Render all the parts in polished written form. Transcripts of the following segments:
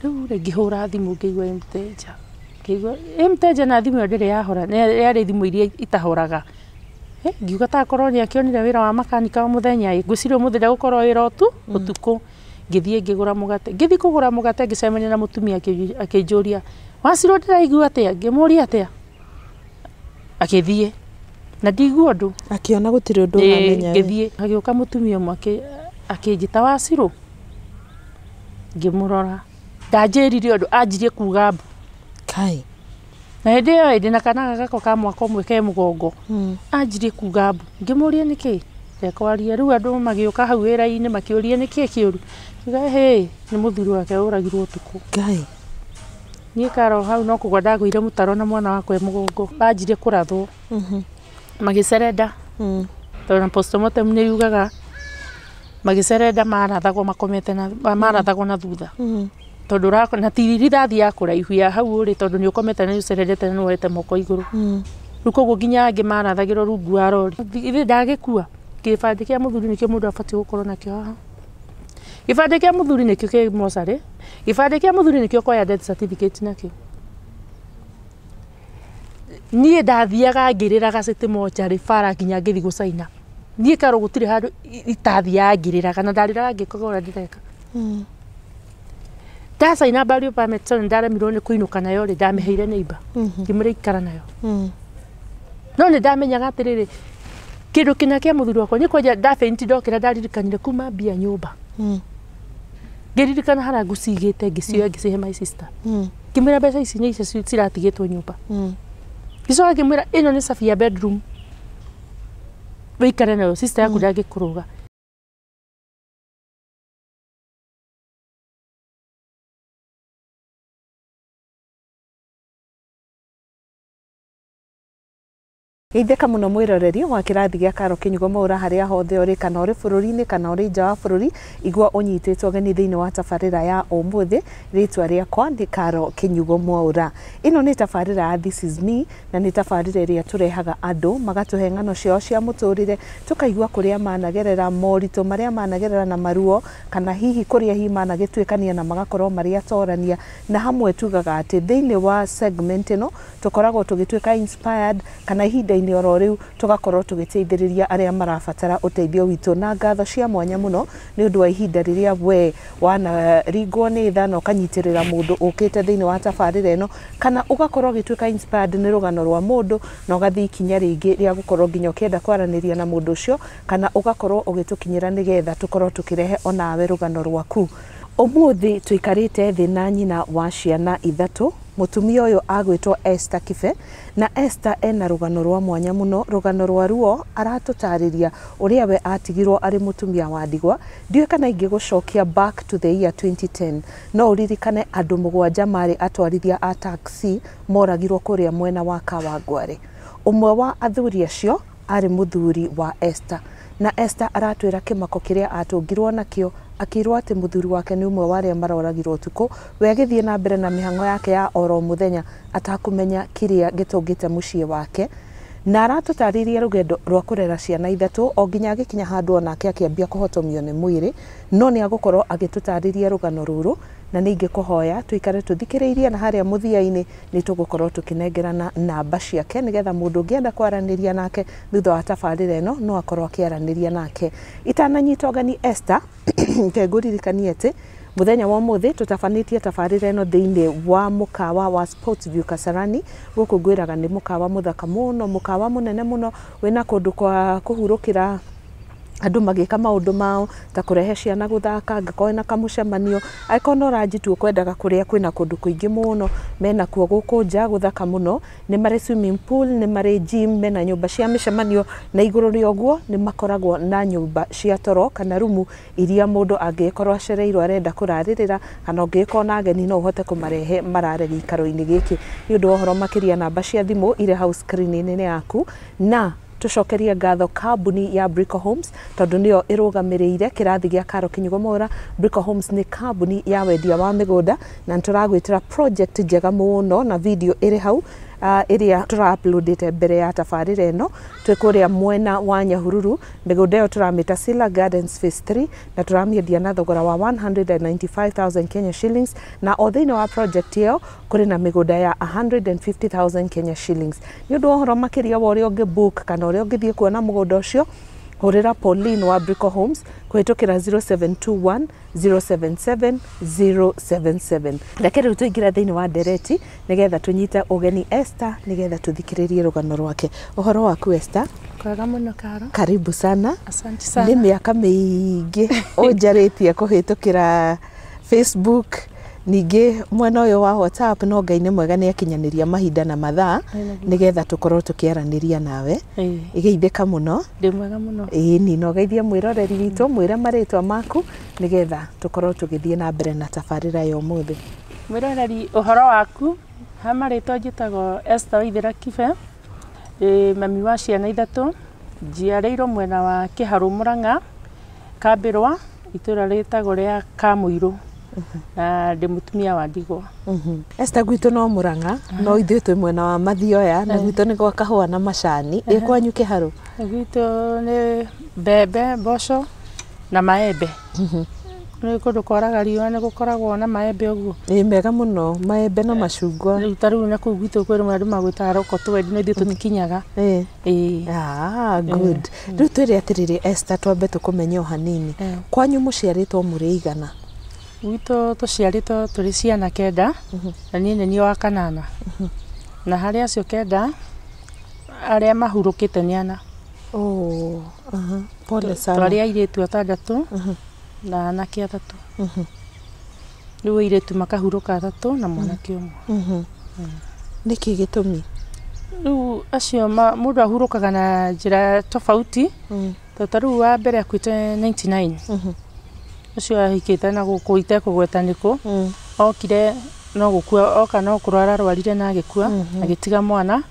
Rĩu rĩ ngĩhũra thimũ ngĩigua ĩ mteja, ngĩigua ĩ mteja na thimũ ĩyo ndĩrĩ yahora, yarĩ thimũ iria itahoraga. Ngiuga takorwo nĩ akĩonire wĩra wa makanika o mũthenya ĩ, ngwĩciria ũmũthĩ ndegũkorwo wĩra ũtukũ. Ngĩthiĩ ngĩgũra mũgate, ngĩthiĩ kũgũra mũgate ngĩcemania na mũtumia akĩnjũria, Wacirũ ndĩraigua atĩa? Ngĩmũria atĩa? Akĩthiĩ na ndigua ũndũ. Akĩona gũtirĩ ũndũ ũramenya. Ngĩthiĩ hagĩũka mũtumia ũmwe akĩnjĩta Wacirũ, ngĩmũrora, ndanjĩrire ũndũ, anjirie kuga mbu. Kai. Na hĩndĩ ĩyo ndĩna kana gakwa ka mwaka ũmwe ke mũgongo, anjirie kuga mbu. Ngĩmũria nĩkĩ? Ndekwaria. Rĩu andũ magĩũka hau wĩra-inĩ makĩũria nĩkĩ kĩũru. Ngiuga hĩ, nĩ mũthuri wake ũragirwo ũtukũ. Ngai. Niĩ Karo hau no kũgwa ndagũire mũtaro na mwana wakwa e mũgongo. Banjirie kũrathwo. Magĩcerenda. Tondũ na postmortem nĩ yugaga magĩcerenda marathagwo makomete na marathagwo na thutha. Tondũ na ti rithathi ya kũraihu ya hau ũrĩ tondũ nĩ ũkomete na nĩ ũcerendete na nĩ woete moko igũrũ. Rĩu koguo nginya angĩ marathagĩrwo rungu wa rori. Ithe ndagĩkua. Gĩbandĩ kĩa mũthuri nĩkĩo mũndũ abatiĩ gũkorwo nakĩo haha. Gĩbandĩ kĩa mũthuri nĩkĩo kĩ mocarĩ. Gĩbandĩ kĩa mũthuri nĩkĩo ũkoya death certificate nakĩo. Niĩ ndathiaga ngĩrĩraga city mortuary bara nginya ngĩthiĩ gũcaina. Niĩ Karo gũtirĩ handũ itathiaga ngĩrĩraga na ndarĩraga ngĩkaga ũrĩa ndĩreka. Ndacaina burial permit tondũ nĩndaremirwo nĩ kũinũka nayo rĩ, ndamĩheire neighbor. Ngĩmwĩra ikara nayo. No nĩ ndamenyaga atĩrĩrĩ, kĩndũ kĩna kĩa mũthuri wakwa nĩ kwanja ndafaint ndokĩra ndaririkanire kuma mbia nyũmba. Ngĩririkana harĩa ngũcigĩte ngĩcioya ngĩcihe my sister. Ngĩmwĩra mbeca ici nĩ icio ciratigĩtwo nyũmba. Ngĩcoka ngĩmwĩra ĩno nĩ cabi ya bedroom, wĩikare nayo, sister yaku ndangĩkũrũga. Geithĩka mũno mwĩroreri wa kĩrathi gĩa Karo Kĩnyugo Mwaura harĩa hothe ũrĩ, kana ũrĩ bũrũri-inĩ kana ũrĩ nja wa bũrũri, igua ũnyitĩtwo ũgeni thĩinĩ wa tabarĩra ya ũmũthĩ. Rĩtwa rĩakwa nĩ Karo Kĩnyugo Mwaura. Ĩno nĩ tabarĩra ya This is Me, na nĩ tabarĩra ĩrĩa tũrehaga andũ magatũhe ng'ano ciao cia mũtũrĩre, tũkaigua kũrĩa managerera, moritũ marĩa managerera na maruo, kana hihi kũrĩa hihi managĩtuĩkania na magakorwo marĩ atorania. Na hamwe tugaga atĩ thĩinĩ wa segment ĩno tũkoragwo tũgĩtuĩka inspired, kana ihinda-inĩ oro rĩu tũgakorwo tũgĩteithĩrĩria arĩa marabatara ũteithio witũ. Na ngatho cia mwanya mũno nĩ ũndũ wa ihinda rĩrĩa we wanaringwo nĩ tha na ũkanyitĩrĩra mũndũ ũkĩte thĩinĩ wa tabarĩra ĩno, kana ũgakorwo ũgĩtuĩka inspired nĩ rũgano rwa mũndũ na ũgathiĩ ikinya rĩngĩ rĩa gũkorwo nginya ũkĩenda kwaranĩria na mũndũ ũcio, kana ũgakorwo ũgĩtũkinyĩra nĩgetha tũkorwo tũkĩrehe onawe rũgano rwaku. Ũmũthĩ tũikarĩte thĩ na nyina wa ciana ithatũ. Mũtumia ũyũ agwĩtwo Esther Kibe, na Esther ena rũgano rwa mwanya mũno, rũgano rwa ruo aratũtarĩria ũrĩa we atigirwo arĩ mũtumia wa ndigwa. Ndiũĩ kana ingĩgũcokia back to the year 2010, no ũririkane andũ 7 marĩ atwarithia a taxi moragirwo kũrĩa mwena wa Kawangware. Ũmwe wa athuri acio arĩ mũthuri wa Esther, na Esther aratwĩra kĩmako kĩrĩa atũngirwo nakĩo, akĩrwo atĩ mũthuri wake nĩ ũmwe wa arĩa maroragirwo ũtukũ. We agĩthiĩ na mbere na mĩhang'o yake ya oro mũthenya atakũmenya kĩrĩa gĩtũngĩte mũciĩ wake. Na aratũtarĩria rũgendo rwa kũrera ciana ithatũ o nginya agĩkinya handũ onake akĩambia kũhotomio nĩ mwĩrĩ. No nĩ agũkorwo agĩtũtarĩria rũgano rũrũ, na nĩ ingĩkũhoya tũikare tũthikĩrĩirie, na harĩa mũthia-inĩ nĩ tũgũkorwo tũkĩnengerana namba ciake nĩgetha mũndũ ũngĩenda kwaranĩria nake thutha wa tabarĩra ĩno no akorwo akĩaranĩria nake. Itananyita ũgeni Esther, reke ngũririkanie atĩ mũthenya wa ũmũthĩ tũtabanĩtie tabarĩra ĩno thĩinĩ wa mũkawa wa Sports View Kasarani. Gũkũ ngwĩraga nĩ mũkawa mũthaka mũno, mũkawa mũnene mũno wĩna kũndũ kwa kũhurũkĩra andũ magĩka maũndũ mao ta kũrehe ciana gũthaka, angĩkorwo wĩna kamũcemanio, angĩkorwo no ranji tu ũkwendaga kũrĩa kwĩna kũndũ kũingĩ mũno, mena kuo gũkũ nja gũthaka mũno. Nĩ marĩ swimming pool, nĩ marĩ gym, mena nyũmba cia mĩcemanio, na igũrũ rĩa ũguo nĩ makoragwo na nyũmba cia toro kana rumu iria mũndũ angĩgĩkorwo acereirwo arenda kũrarĩrĩra, kana ũngĩgĩkorwo na ageni no ũhote kũmarehe marare gĩikaro-inĩ gĩkĩ. Nĩ ũndũ wa ũhoro makĩria namba cia thimũ irĩ hau screen-inĩ yaku. Na tũcokerie ngatho kambuni ya Brico Homes tondũ nĩyo ĩrũgamĩrĩire kĩrathi gĩa Karo Kĩnyugo Mwaura. Brico Homes nĩ kambuni ya wendia wa mĩgũnda, na nĩtũragwĩtĩra project njega mũno na video ĩrĩ hau. ĩrĩa tũra uploadĩte mbere ya tabarĩra ĩno twĩ kũrĩa mwena wa Nyahururu. Mĩgũnda ĩyo tũramĩta Sila Gardens Phase 3 na tũramĩendia na thogora wa 195,000 Kenya shillings, na o thĩinĩ wa project ĩyo kũrĩ na mĩgũnda ya 150,000 Kenya shillings. Nĩ ũndũ wa ũhoro makĩria wa ũrĩa ũngĩ book kana ũrĩa ũngĩthiĩ kuona mũgũnda ũcio, hũrĩra Pauline wa Brico Homes kũhĩtũkĩra 0721 077 077. Reke rĩu tũingĩre thĩinĩ wa ndereti nĩgetha tũnyite ũgeni Esther nĩgetha tũthikĩrĩrie rũgano rwake. Ũhoro waku Esther? Kwega mũno Karo. Karibu sana. Asante sana. Nĩ mĩaka mĩingĩ ũnjarĩtie kũhĩtũkĩra Facebook, ningĩ mwena ũyũ wa WhatsApp, no Ngai nĩ mwega nĩ akinyanĩria mahinda na mathaa nĩgetha tũkorwo tũkĩaranĩria nawe. Ĩgeithĩka mũno. Ndĩ mwega mũno. Ĩĩ, na ũgeithie mwĩroreri witũ, mwĩre marĩtwa maku nĩgetha tũkorwo tũgĩthiĩ na mbere na tabarĩra ya ũmũthĩ. Mwĩroreri, ũhoro waku? Ha marĩtwa njĩtagwo Esther Waithera Kibe, ndĩ mami wa ciana ithatũ, njiarĩirwo mwena wa Kĩharũ Mũrang'a, Kambĩrwa, itũra rĩtagwo rĩa Kamũirũ, na ndĩ mũtumia wa ndigwa. Esther, gwitũ no Mũrang'a, no ithuĩ twĩ mwena wa Mathioya na gwitũ nĩ gwa kahũa na macani. Ĩ kwanyu Kĩharũ? Gwitũ nĩ mbembe, mboco na maembe. Nĩ kũndũ kwaraga riũa nĩ gũkoragwo na maembe ũguo. Ĩ mega mũno, maembe na macungwa. Rĩu ta rĩu nakũu gwitũ kwĩ rĩmwe andũ magwĩtaga roko twendi, no ithuĩ tũtikinyaga. Ĩĩ. Ah, good. Rĩu twĩre atĩrĩrĩ Esther, twambe tũkũmenye o hanini. Kwanyu mũciarĩtwo mũrĩ aigana? Gwitũ tũciarĩtwo tũrĩ ciana kenda, na niĩ nĩ niĩ wa kanana. Na harĩ acio kenda, arĩa mahurũkĩte nĩ ana. Oh, aha. Pole sana. Twarĩ airĩtu atandatũ na anake atatũ. Rĩu airĩtu makahurũka atatũ na mwanake ũmwe. Nĩkĩ gĩtũmi? Rĩu acio mũndũ ahurũkaga na njĩra tofauti, tondũ ta rĩu wa mbere akuĩte 99. Ũcio ahikĩte na gũkũ itekũgweta nĩkũ, okire no gũkua, oka no kũrwara arwarire na agĩkua, agĩtiga mwana.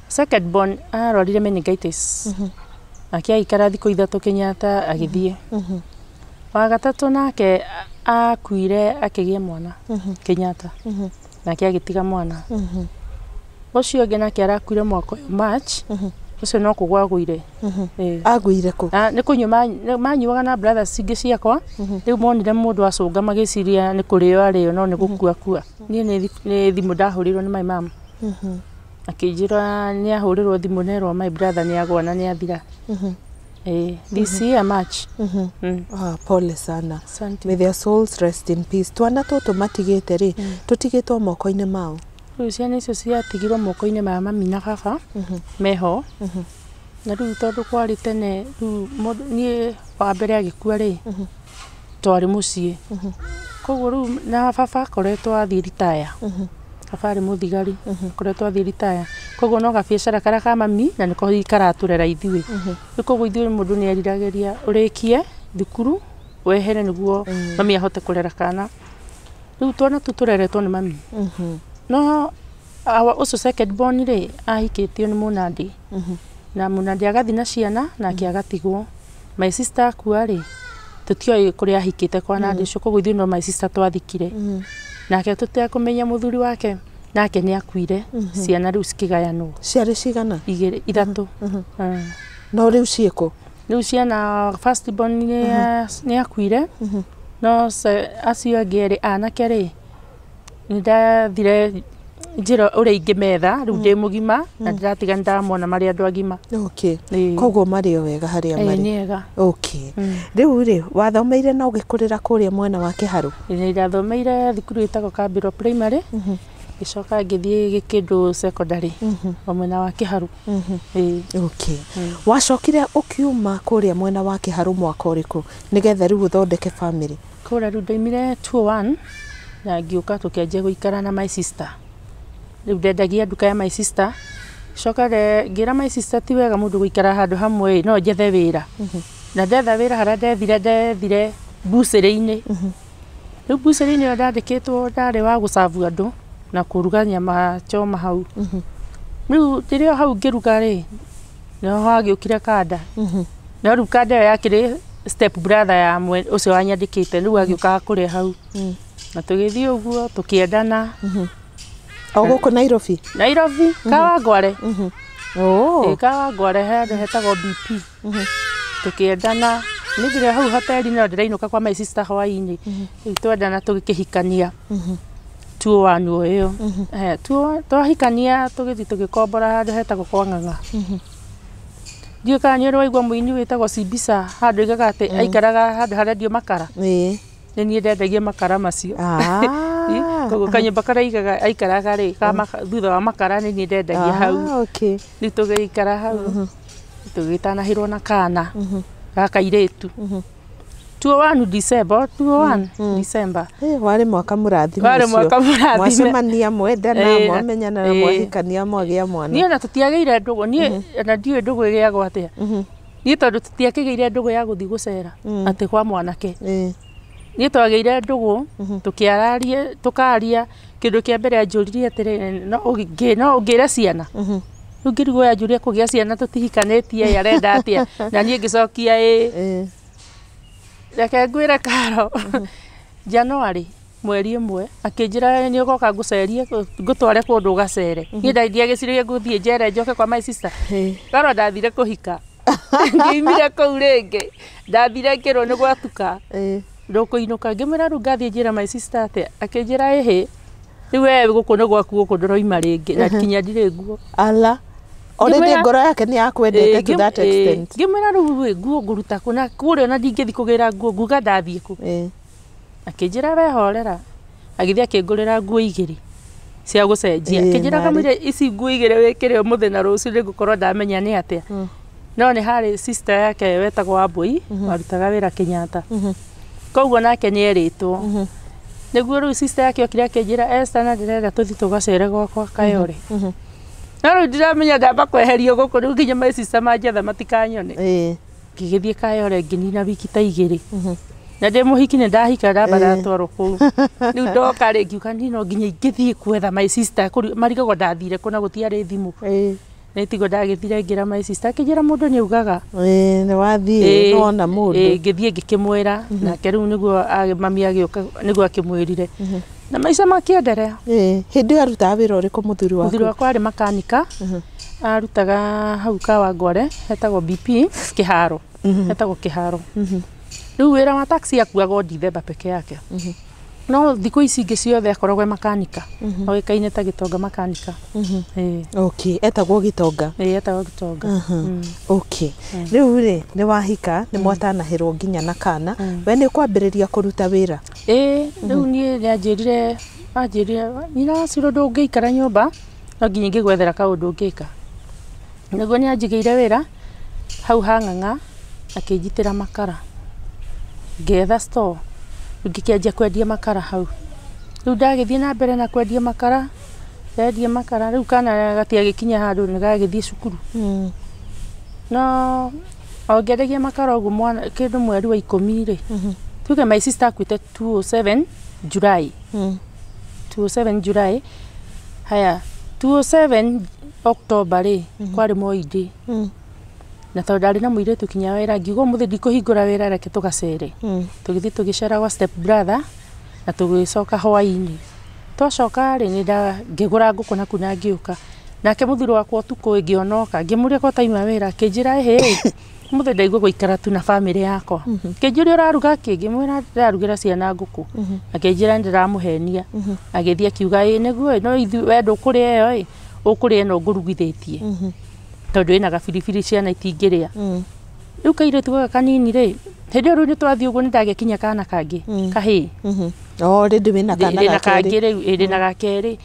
Second born arwarire meningitis, nake aikara thikũ ithatũ Kenyatta agĩthiĩ. Wa gatatũ nake akuire akĩgĩa mwana Kenyatta, nake agĩtiga mwana. Ũcio ũngĩ nake arakuire mwaka ũyũ March, ũcio no kũgwa agũire. Agũire kũ? Nĩ kũnyua manyuaga na brothers ingĩ ciakwa, rĩu monire mũndũ acũnga magĩciria nĩ kũrĩo arĩo, no nĩ gũkua kua. Niĩ nĩ thimũ ndahũrĩirwo nĩ my mum, akĩnjĩra nĩ ahũrĩrwo thimũ nerwo my brother nĩ agwa na nĩ athira. This year March. Ah, pole sana. Asante. May their souls rest in peace. Twana tũtũ matigĩte rĩ, tũtigĩtwo moko-inĩ mao? Rĩu ciana icio ciatigirwo moko-inĩ ma mami na baba meho. Na rĩu tondũ kwarĩ tene, rĩu niĩ wa mbere agĩkua rĩ, twarĩ mũciĩ. Koguo rĩu na baba akoretwo athiĩ ritaya. Baba arĩ mũthigari, akoretwo athiĩ ritaya. Koguo no gabiacara karĩa ka mami na nĩko karatũrera ithuĩ. Rĩu koguo ithuĩ mũndũ nĩ eriragĩria ũrĩkie thukuru wehere nĩguo mami ahote kũrera kana. Rĩu twana tũu tũreretwo nĩ mami. No ũcio second born rĩ, ahikĩtio nĩ mũnandĩ. Na mũnandĩ agathiĩ na ciana nake agatigwo. My sister akua rĩ, tũtioĩ kũrĩa ahikĩte kwa nandĩ ũcio, koguo ithuĩ no my sister twathikire. Nake tũtekũmenya mũthuri wake, nake nĩ akuire, ciana rĩu cikĩgayanwo. Ciarĩ cigana? Igĩrĩ, ithatũ. No rĩu ciĩkũ? Rĩu ciana first born nĩ akuire, no acio angĩ erĩ anake rĩ, nĩ ndathire njĩra ũrĩa ingĩmetha, rĩu ndĩ mũgima na ndĩratiga nĩndamona marĩ andũ agima. Okay. Koguo marĩ o wega harĩa marĩ? Nĩ ega. Okay. Rĩu rĩ, wathomeire na ũgĩkũrĩra kũrĩa mwena wa Kĩharũ? Nĩ ndathomeire thukuru ĩtagwo Kambĩrwa Primary, ngĩcoka ngĩthiĩ Gĩkĩndũ Secondary, o mwena wa Kĩharũ. Okay. Wacokire ũkiuma kũrĩa mwena wa Kĩharũ mwaka ũrĩkũ nĩgetha rĩu ũthondeke family? Kũrĩa rĩu ndaumire 201 na ngĩũka tũkĩanjia gũikara na my sister. Rĩu ndendagia nduka ya my sister. Coka ngĩra my sister ti wega mũndũ gũikara handũ hamwe, no njethe wĩra. Na ndetha wĩra harĩa ndethire mbucĩrĩ-inĩ. Rĩu mbucĩrĩ-inĩ ĩyo ndandĩkĩtwo ndarĩ wa gũcabu andũ na kũruga nyama choma hau. Rĩu rĩrĩa hau ngĩruga rĩ, nĩho hagĩũkire kanda. No rĩu kanda ĩyo yakĩrĩ step brother ya ũcio wanyandĩkĩte, rĩu agĩũka kũrĩa hau. Na tũgĩthiĩ ũguo tũkĩendana. O gũkũ Nairobi? Nairobi Kawangware. Oh. Ĩ Kawangware handũ hetagwo BP. Tũkĩendana nĩthire hau hoteli no ndĩrainũka kwa my sister hwainĩ. Rĩu twendana tũgĩkĩhikania 201 o ĩyo. Twahikania tũgĩthiĩ tũgĩkombora handũ hetagwo kwa Ng'ang'a. Ndiũĩ kana nĩ ũrĩ waigua mũini wĩtagwo Simbisa handũ oigaga atĩ aikaraga handũ harendio makara. Ĩĩ. Nĩ niĩ ndendagia makara macio. Ah. Koguo kanyũmba karĩa aikaraga rĩ thutha wa makara nĩ niĩ ndendagia hau. Okay. Rĩu tũgĩikara hau tũgĩtanahĩrwo na kana ga kairĩtu. 201 December, 201 December. Warĩ mwaka mũrathime. Warĩ mwaka mũrathime. Mwacemania mwendana mwamenyana na mwahikania mwagĩa mwana. Niĩ ona tũtiagĩire ndũgũ, niĩ ona ndiũĩ ndũgũ ĩgĩagwo atĩa. Niĩ tondũ tũtiakĩgĩire ndũgũ ya gũthiĩ gũcera atĩ kwa mwanake. Niĩ twagĩire ndũgũ tũkĩararia tũkaria kĩndũ kĩa mbere anjũririe atĩrĩ no ũngĩre ciana. Rĩu ngĩrigwo anjũria kũgĩa ciana tũtihikanĩtie arenda atĩa na niĩ ngĩcokia ĩĩ. Reke ngwĩre Karo, January mweri ĩmwe akĩnjĩra nĩ ũgoka ngũcerie ngũtware kũndũ ũgacere. Niĩ ndiagĩciririe ngũthiĩ njere njoke kwa my sister. Karo ndathire kũhika. Ngĩimire kũu rĩngĩ. Ndathire ngĩrwo nĩ gwatuka. Ndũkũinũka. Ngĩmwĩra rĩu ngathiĩ njĩre my sister atĩa. Akĩnjĩra ĩhĩ rĩu we gũkũ nĩ gwaku gũkũ ndũroima rĩngĩ na kinya ndirĩ nguo. Ala. Already ngoro yake nĩ yakwendete to that extent. Ngĩmwĩra rĩu nguo ngũruta kũ na kũrĩa ona ndingĩthiĩ kũgĩra nguo nguga ndathiĩ kũ. Akĩnjĩra we horera. Agĩthiĩ akĩngũrĩra nguo igĩrĩ cia gũcenjia. Akĩnjĩra kamũira ici nguo igĩrĩ wĩkĩre ũmũthĩ na rũciũ nĩngũkorwo ndamenya nĩ atĩa. No nĩ harĩ sister yake wetagwo Wambui warutaga wĩra Kenyatta. Koguo nake nĩerĩtwo. Nĩguo rĩu sister yake okire akĩnjĩra Esther na ndĩrenda tũthiĩ tũgacere gwakwa Kayore. No rĩu ndiramenya ndamba kweherio gũkũ rĩu nginya my sister manjetha matikanyone. Ngĩgĩthiĩ Kayore ngĩnina wiki ta igĩrĩ. Na ndĩ mũhiki nĩ ndahika ndamba ndatwarwo kũu. Rĩu ndoka rĩ ngiuga niĩ no nginya ingĩthiĩ gwetha my sister marigagwo ndathire kũ na gũtiarĩ thimũ. Nĩ tigo ndagĩthire ngĩra my sister akĩnjĩra mũndũ nĩ augaga. Nĩ wathiĩ nĩwona mũndũ. Ngĩthiĩ ngĩkĩmwĩra nake rĩu nĩguo mami agĩũka nĩguo akĩmwĩrire. Na maica makĩenderea. Hĩndĩ ĩyo arutaga wĩra ũrĩkũ mũthuri waku? Mũthuri wakwa arĩ makanika. Arutaga hau Kawangware hetagwo BP Kĩharo. Hetagwo Kĩharo. Rĩu wĩra wa taxi akuaga o Dithemba peke yake. No thikũ ici ingĩ ciothe akoragwo e makanika. Oĩkaine ta Gĩtonga makanika. Okay, etagwo Gĩtonga. Ĩĩ etagwo Gĩtonga. Okay. Rĩu rĩ nĩ wahika nĩ mwatanahĩrwo nginya na kana. We nĩ ũkwambĩrĩria kũruta wĩra? Ĩĩ, rĩu niĩ nĩanjĩrire anjĩrire nyina wa Ciro ndũngĩikara nyũmba no nginya ingĩgwethera kaũndũ ũngĩka. Nĩguo nĩanjigĩire wĩra hau ha Ng'ang'a akĩnjitĩra makara. Ngĩetha store ngĩkĩanjia kwendia makara hau. Rĩu ndagĩthiĩ na mbere na kwendia makara, ndendia makara rĩu kana gatiagĩkinya handũ nĩ gagĩthiĩ cukuru. No o ngĩendagia makara ũguo mwana kĩndũ mweri wa 10 rĩ. Tuge my sister akuĩte 207 July. 207 July. Haya 207 October rĩ kwarĩ Moi Day. Na tondũ ndarĩ na mũirĩtu kinya wĩra ngiuga ũmũthĩ ndikũhingũra wĩra reke tũgacere. Tũgĩthiĩ tũgĩcera gwa step brother na tũgĩcoka hwaĩ-inĩ. Twacoka rĩ nĩ ngĩgũra ngũkũ naku na ngĩũka. Nake mũthuri wakwa ũtukũ ngĩonoka ngĩmũria ko taima wĩra akĩnjĩra ĩhĩ ũmũthĩ ndaigua gũikara tu na bamĩrĩ yakwa. Akĩnjũria ũraruga kĩ ngĩmwĩra ndĩrarugĩra ciana ngũkũ. Akĩnjĩra nĩndĩramũhenia. Agĩthiĩ akiuga ĩĩ nĩguo no ithuĩ we ndũkũrĩa ĩyo ĩ ũkũrĩa ĩno ngũrugithĩtie. Tondũ ĩna gabiribiri ciana itingĩrĩa. Rĩu kairĩtu gaka kanini rĩ hĩndĩ ĩyo rĩu nĩ twathiĩ ũguo nĩ ndagĩkinya kana kangĩ kahĩĩ. Already wĩna kana Ndĩna kangĩ rĩu ndĩna ga kerĩ.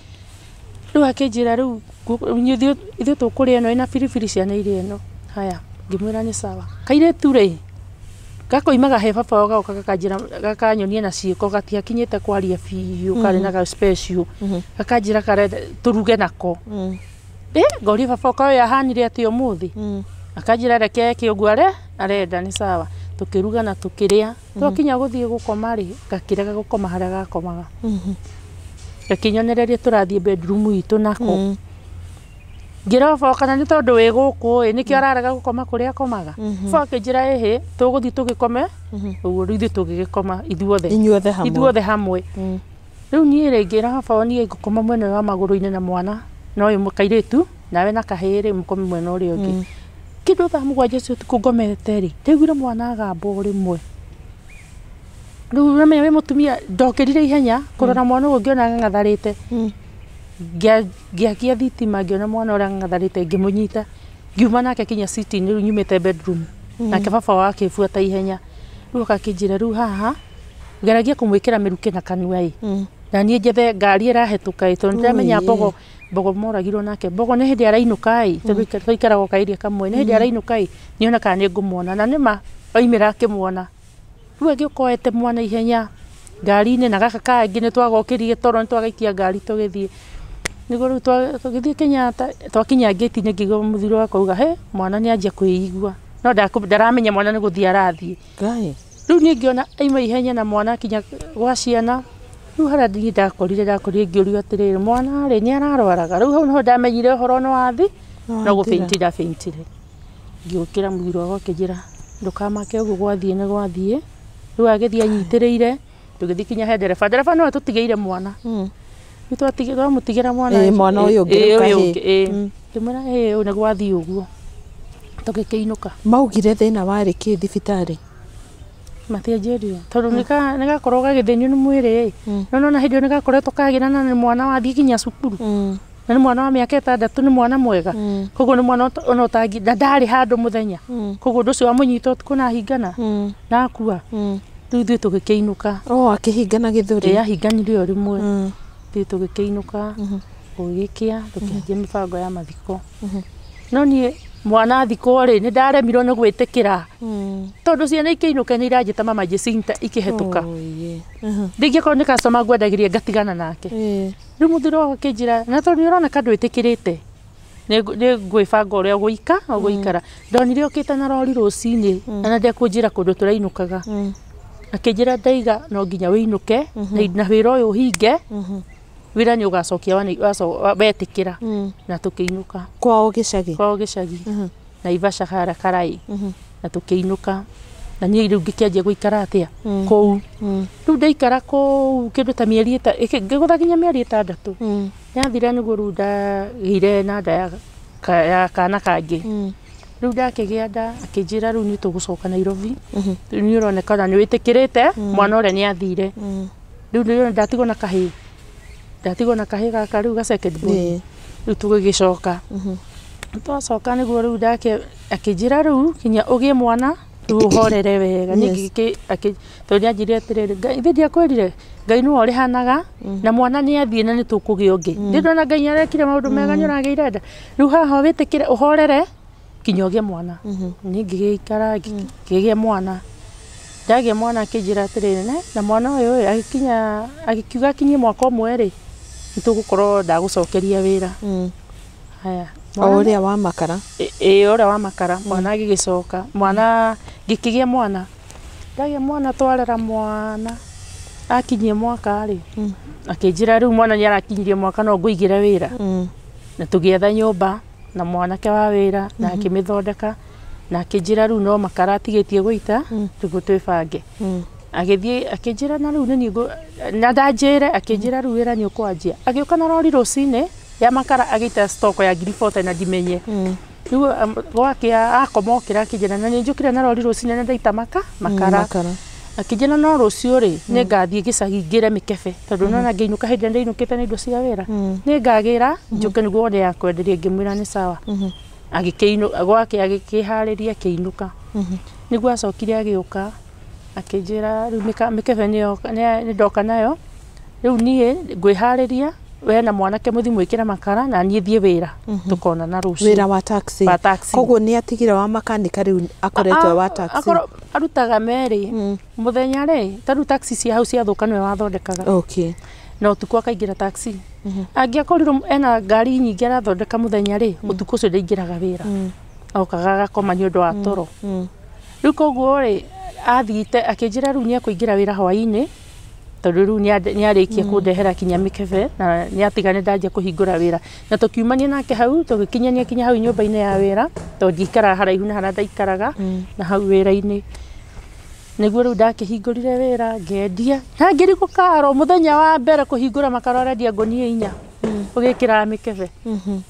Rĩu akĩnjĩra rĩu ithuĩ tũkũrĩa ĩno ĩna biribiri ciana irĩe ĩno. Haya ngĩmwĩra nĩ sawa. Kairĩtu rĩ gakoimaga he baba wao gagoka gakanjĩra gakanyonia na ciĩko gatiakinyĩte kwaria biũ karĩ na ga special. Gakanjĩra karenda tũruge nako. Ngoria baba ũka ũyũ ahanire atĩa ũmũthĩ. Akanjĩra reke eke ũguo arenda nĩ sawa. Tũkĩruga na tũkĩrĩa. Twakinya gũthiĩ gũkoma rĩ gakĩrega gũkoma harĩa gakomaga. Gakĩnyonereria tũrathiĩ bedroom itũ nako. Ngĩra baba kana nĩ tondũ wĩ gũkũ ĩ nĩkĩo ararega gũkoma kũrĩa akomaga. Baba akĩnjĩra ĩhĩ tũgũthiĩ tũgĩkome ũguo rĩu ithuĩ tũgĩgĩkoma ithuothe. Inyuothe hamwe. Ithuothe hamwe. Rĩu niĩ rĩ ngĩra baba niĩ ngũkoma mwena ũyũ wa magũrũ-inĩ na mwana na ũyũ kairĩtu nawe na kahĩĩ rĩ mũkome mwena ũrĩa ũngĩ. Kĩndũ thaa 7 cia ũtukũ ngomete rĩ, ndaiguire mwana agamba o rĩmwe. Rĩu ũramenya wĩ mũtumia ndokĩrire ihenya kũrora mwana ũguo ngĩona ang'ang'atharĩte. Ngĩakia thitima ngĩona mwana ũrĩa ang'ang'atharĩte ngĩmũnyita ngiuma nake kinya sitting rĩu nyumĩte bedroom. Nake baba wao akĩbuata ihenya. Rĩu oka akĩnjĩra rĩu haha ngeragia kũmwĩkĩra mĩrukĩ na kanua ĩ. Na niĩ njethe ngari ĩrahĩtũka ĩ tondũ nĩndĩramenya mbogo moragirwo nake. Mbogo nĩ hĩndĩ arainũka ĩ tondũ twaikaraga o kaĩria kamwe nĩ hĩndĩ arainũka ĩ nĩona kana nĩngũmuona na nĩma oimĩra akĩmuona. Rĩu agĩũka oete mwana ihenya ngari-inĩ na gaka kangĩ nĩtwagokĩrie toro nĩtwagaikia ngari tũgĩthiĩ. Nĩguo rĩu tũgĩthiĩ Kenyatta twakinya ngĩti-inĩ ngĩigua mũthuri wakwa auga he mwana nĩanjia kwĩigua no ndaramenya mwana nĩ gũthiĩ arathiĩ. Rĩu niĩ ngĩona aima ihenya na mwana akinya gwa ciana. Rĩu harĩa niĩ ndakorire ngĩũrio atĩrĩrĩ mwana rĩ nĩ ararwaraga. Rĩu hau nĩho ndamenyire ũhoro nĩ wathi no gũbĩnti ndabĩntire. Ngĩũkĩra mũthuri wakwa akĩnjĩra ndũkamake ũguo gwathiĩ nĩ gwathiĩ. Rĩu agĩthiĩ anyitĩrĩire tũgĩthiĩ kinya he ndereba. Ndereba nĩwe tũtigĩire mwana. Rĩu twamũtigĩra mwana mwana ũyũ ũngĩ kahĩĩ. Ngĩmwĩra ĩĩ ũyũ nĩ gwathiĩ ũguo. Tũgĩkĩinũka. Maugire thĩna warĩ kĩ thibitarĩ? Matianjĩrire tondũ nĩgakorwo gagĩthĩnio nĩ mwĩrĩ ĩ. No nona hĩndĩ ĩyo nĩgakoretwo kagĩra na nĩ mwana wathiĩ kinya cukuru. Na nĩ mwana wa mĩaka 6 nĩ mwana mwega. Koguo nĩ mwana ona ũtangi na ndarĩ handũ mũthenya. Koguo ũndũ ũcio wamũnyita ũtukũ na ahingana na akua. Rĩu ithuĩ tũgĩkĩinũka. Oh, akĩhingana gĩthũri. Ĩ ahinganire o rĩmwe. Ithuĩ tũgĩkĩinũka gũgĩkĩa tũkĩanjia mĩbango ya mathiko. No niĩ mwana athikwo rĩ nĩ ndaremirwo nĩ gwĩtĩkĩra. Tondũ ciana ikĩinũka nĩ iranjĩta mama Jacinta ikĩhetũka. Ndingĩkorwo nĩ customer ngwendagĩria ngatigana nake. Rĩu mũthuri wakwa akĩnjĩra na tondũ nĩ ũroneka ndwĩtĩkĩrĩte nĩ ngwĩbanga ũrĩa ũgũikara. Ndonire okĩte na rori rũcinĩ na ndekũnjĩra kũndũ tũrainũkaga. Akĩnjĩra ndaiga no nginya wĩinũke na wĩra ũyũ ũhinge wĩra nĩ ũgacokia wetĩkĩra na tũkĩinũka. Kwao gĩcagi? Kwao gĩcagi. Naivasha harĩa Karai. Na tũkĩinũka. Na niĩ rĩu ngĩkĩanjia gũikara atĩa kũu. Rĩu ndaikara kũu kĩndũ ta mĩeri ngĩgũtha nginya mĩeri 6. Yathira nĩguo rĩu ndagĩire na nda ya kana kangĩ. Rĩu ndakĩgĩa nda akĩnjĩra rĩu nĩ tũgũcoka Nairobi. Rĩu nĩ ũroneka ona nĩ wĩtĩkĩrĩte mwana ũrĩa nĩ athire. Rĩu nĩ ndatigwo na kahĩĩ. Ndatigwo na kahĩĩ gaka rĩu ga second born. Rĩu tũgĩgĩcoka. Twacoka nĩguo rĩu ndake akĩnjĩra rĩu kinya ũgĩe mwana rĩu ũhorere wega. Niĩ tondũ nĩanjĩrire atĩrĩrĩ Ngai ithe ndiakwĩrire Ngai nĩwe ũrĩhanaga na mwana nĩ athiĩ na nĩ tũkũgĩa ũngĩ. Ndĩrona Ngai nĩarekire maũndũ mega nĩ ũragĩire nda. Rĩu haha wĩtĩkĩre ũhorere kinya ũgĩe mwana. Niĩ ngĩgĩikara ngĩgĩa mwana. Ndagĩa mwana akĩnjĩra atĩrĩrĩ na mwana ũyũ agĩkinya agĩkiuga akinyie mwaka ũmwe rĩ nĩtũgũkorwo ndagũcokeria wĩra. Haya. O ũrĩa wa makara? Ĩ ũrĩa wa makara. Mwana agĩgĩcoka. Mwana ngĩkĩgĩa mwana. Ndagĩa mwana twarera mwana akinyie mwaka rĩ akĩnjĩra rĩu mwana nĩarakinyirie mwaka no ngũigĩre wĩra. Na tũgĩetha nyũmba na mwanake wa wĩra na akĩmĩthondeka na akĩnjĩra rĩu no makara atigĩtie gũita nĩguo twĩbange. Agĩthiĩ akĩnjĩra na rĩu nĩ na ndanjĩre akĩnjĩra rĩu wĩra nĩ ũkwanjia. Agĩũka na rori rũcinĩ ya makara agĩita stock ya 40,000 na ndimenye. Rĩu gwakĩa akoma okĩra akĩnjĩra na nĩ njũkire na rori rũcinĩ na ndaita makara. Akĩnjĩra no rũciũ rĩ nĩ ngathiĩ gĩcagi ngĩre mĩkebe tondũ nona ngĩinũka hĩndĩ ĩrĩa ndainũkĩte na indo cia wĩra. Nĩ ngagĩra njũke nĩguo wone ya kwenderia ngĩmwĩra nĩ sawa. Agĩkĩinũka gwake agĩkĩharĩria akĩinũka. Nĩguo acokire agĩũka akĩnjĩra rĩu mĩkebe nĩ ndoka nayo rĩu niĩ ngwĩharĩria we na mwanake mũthiĩ mwĩkĩre makara na niĩ thiĩ wĩra tũkonana rũciũ. Wĩra wa taxi. Wa taxi. Koguo nĩ atigire wa makanika rĩu akoretwo wa taxi. Akorwo arutaga merĩ mũthenya rĩ ta rĩu taxi cia hau ciathũka nĩwe wathondekaga. Okay. Na ũtukũ akaingĩra taxi. Angĩakorirwo ena ngari nyingĩ arathondeka mũthenya rĩ ũtukũ ũcio ndaingĩraga wĩra. Okaga agakoma nĩ ũndũ wa toro. Rĩu koguo rĩ athiĩte akĩnjĩra rĩu nĩekũingĩra wĩra hwaĩ-inĩ tondũ rĩu nĩarĩkia kũndehera kinya mĩkebe na nĩatiga nĩ ndanjia kũhingũra wĩra. Na tũkiumania nake hau tũgĩkinyania kinya hau nyũmba-inĩ ya wĩra tondũ ndiikaraga haraihu na harĩa ndaikaraga na hau wĩra-inĩ. Nĩguo rĩu ndakĩhingũrire wĩra ngendia na ngĩrigwo karo mũthenya wa mbere kũhingũra makaro arendia ngũnia 4 ũgĩkĩraga mĩkebe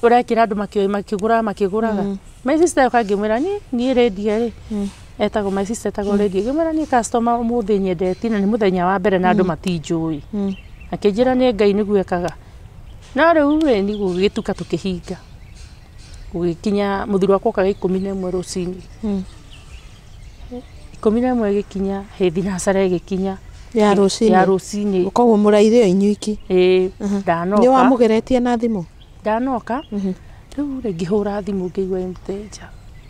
ũrekĩra andũ makĩgũraga makĩgũraga. My sister yoka ngĩmwĩra niĩ rendia rĩ etagwo my sister etagwo rendia ngĩmwĩra niĩ customer ũmũthĩ nyendetie na nĩ mũthenya wa mbere na andũ matinjũĩ. Akĩnjĩra nĩ Ngai nĩguo ekaga. No rĩu rĩ nĩ gũgĩtuka tũkĩhinga. Gũgĩkinya mũthuri wakwa okaga 11 rũcinĩ. 11 ĩgĩkinya thinacara ĩgĩkinya ya rũcinĩ ya rũcinĩ. Koguo mũraire o inyuiki. Ĩĩ ndanoka. Nĩ wamũgeretie na thimũ? Ndanoka rĩu rĩ ngĩhũra thimũ ngĩigua ĩ mteja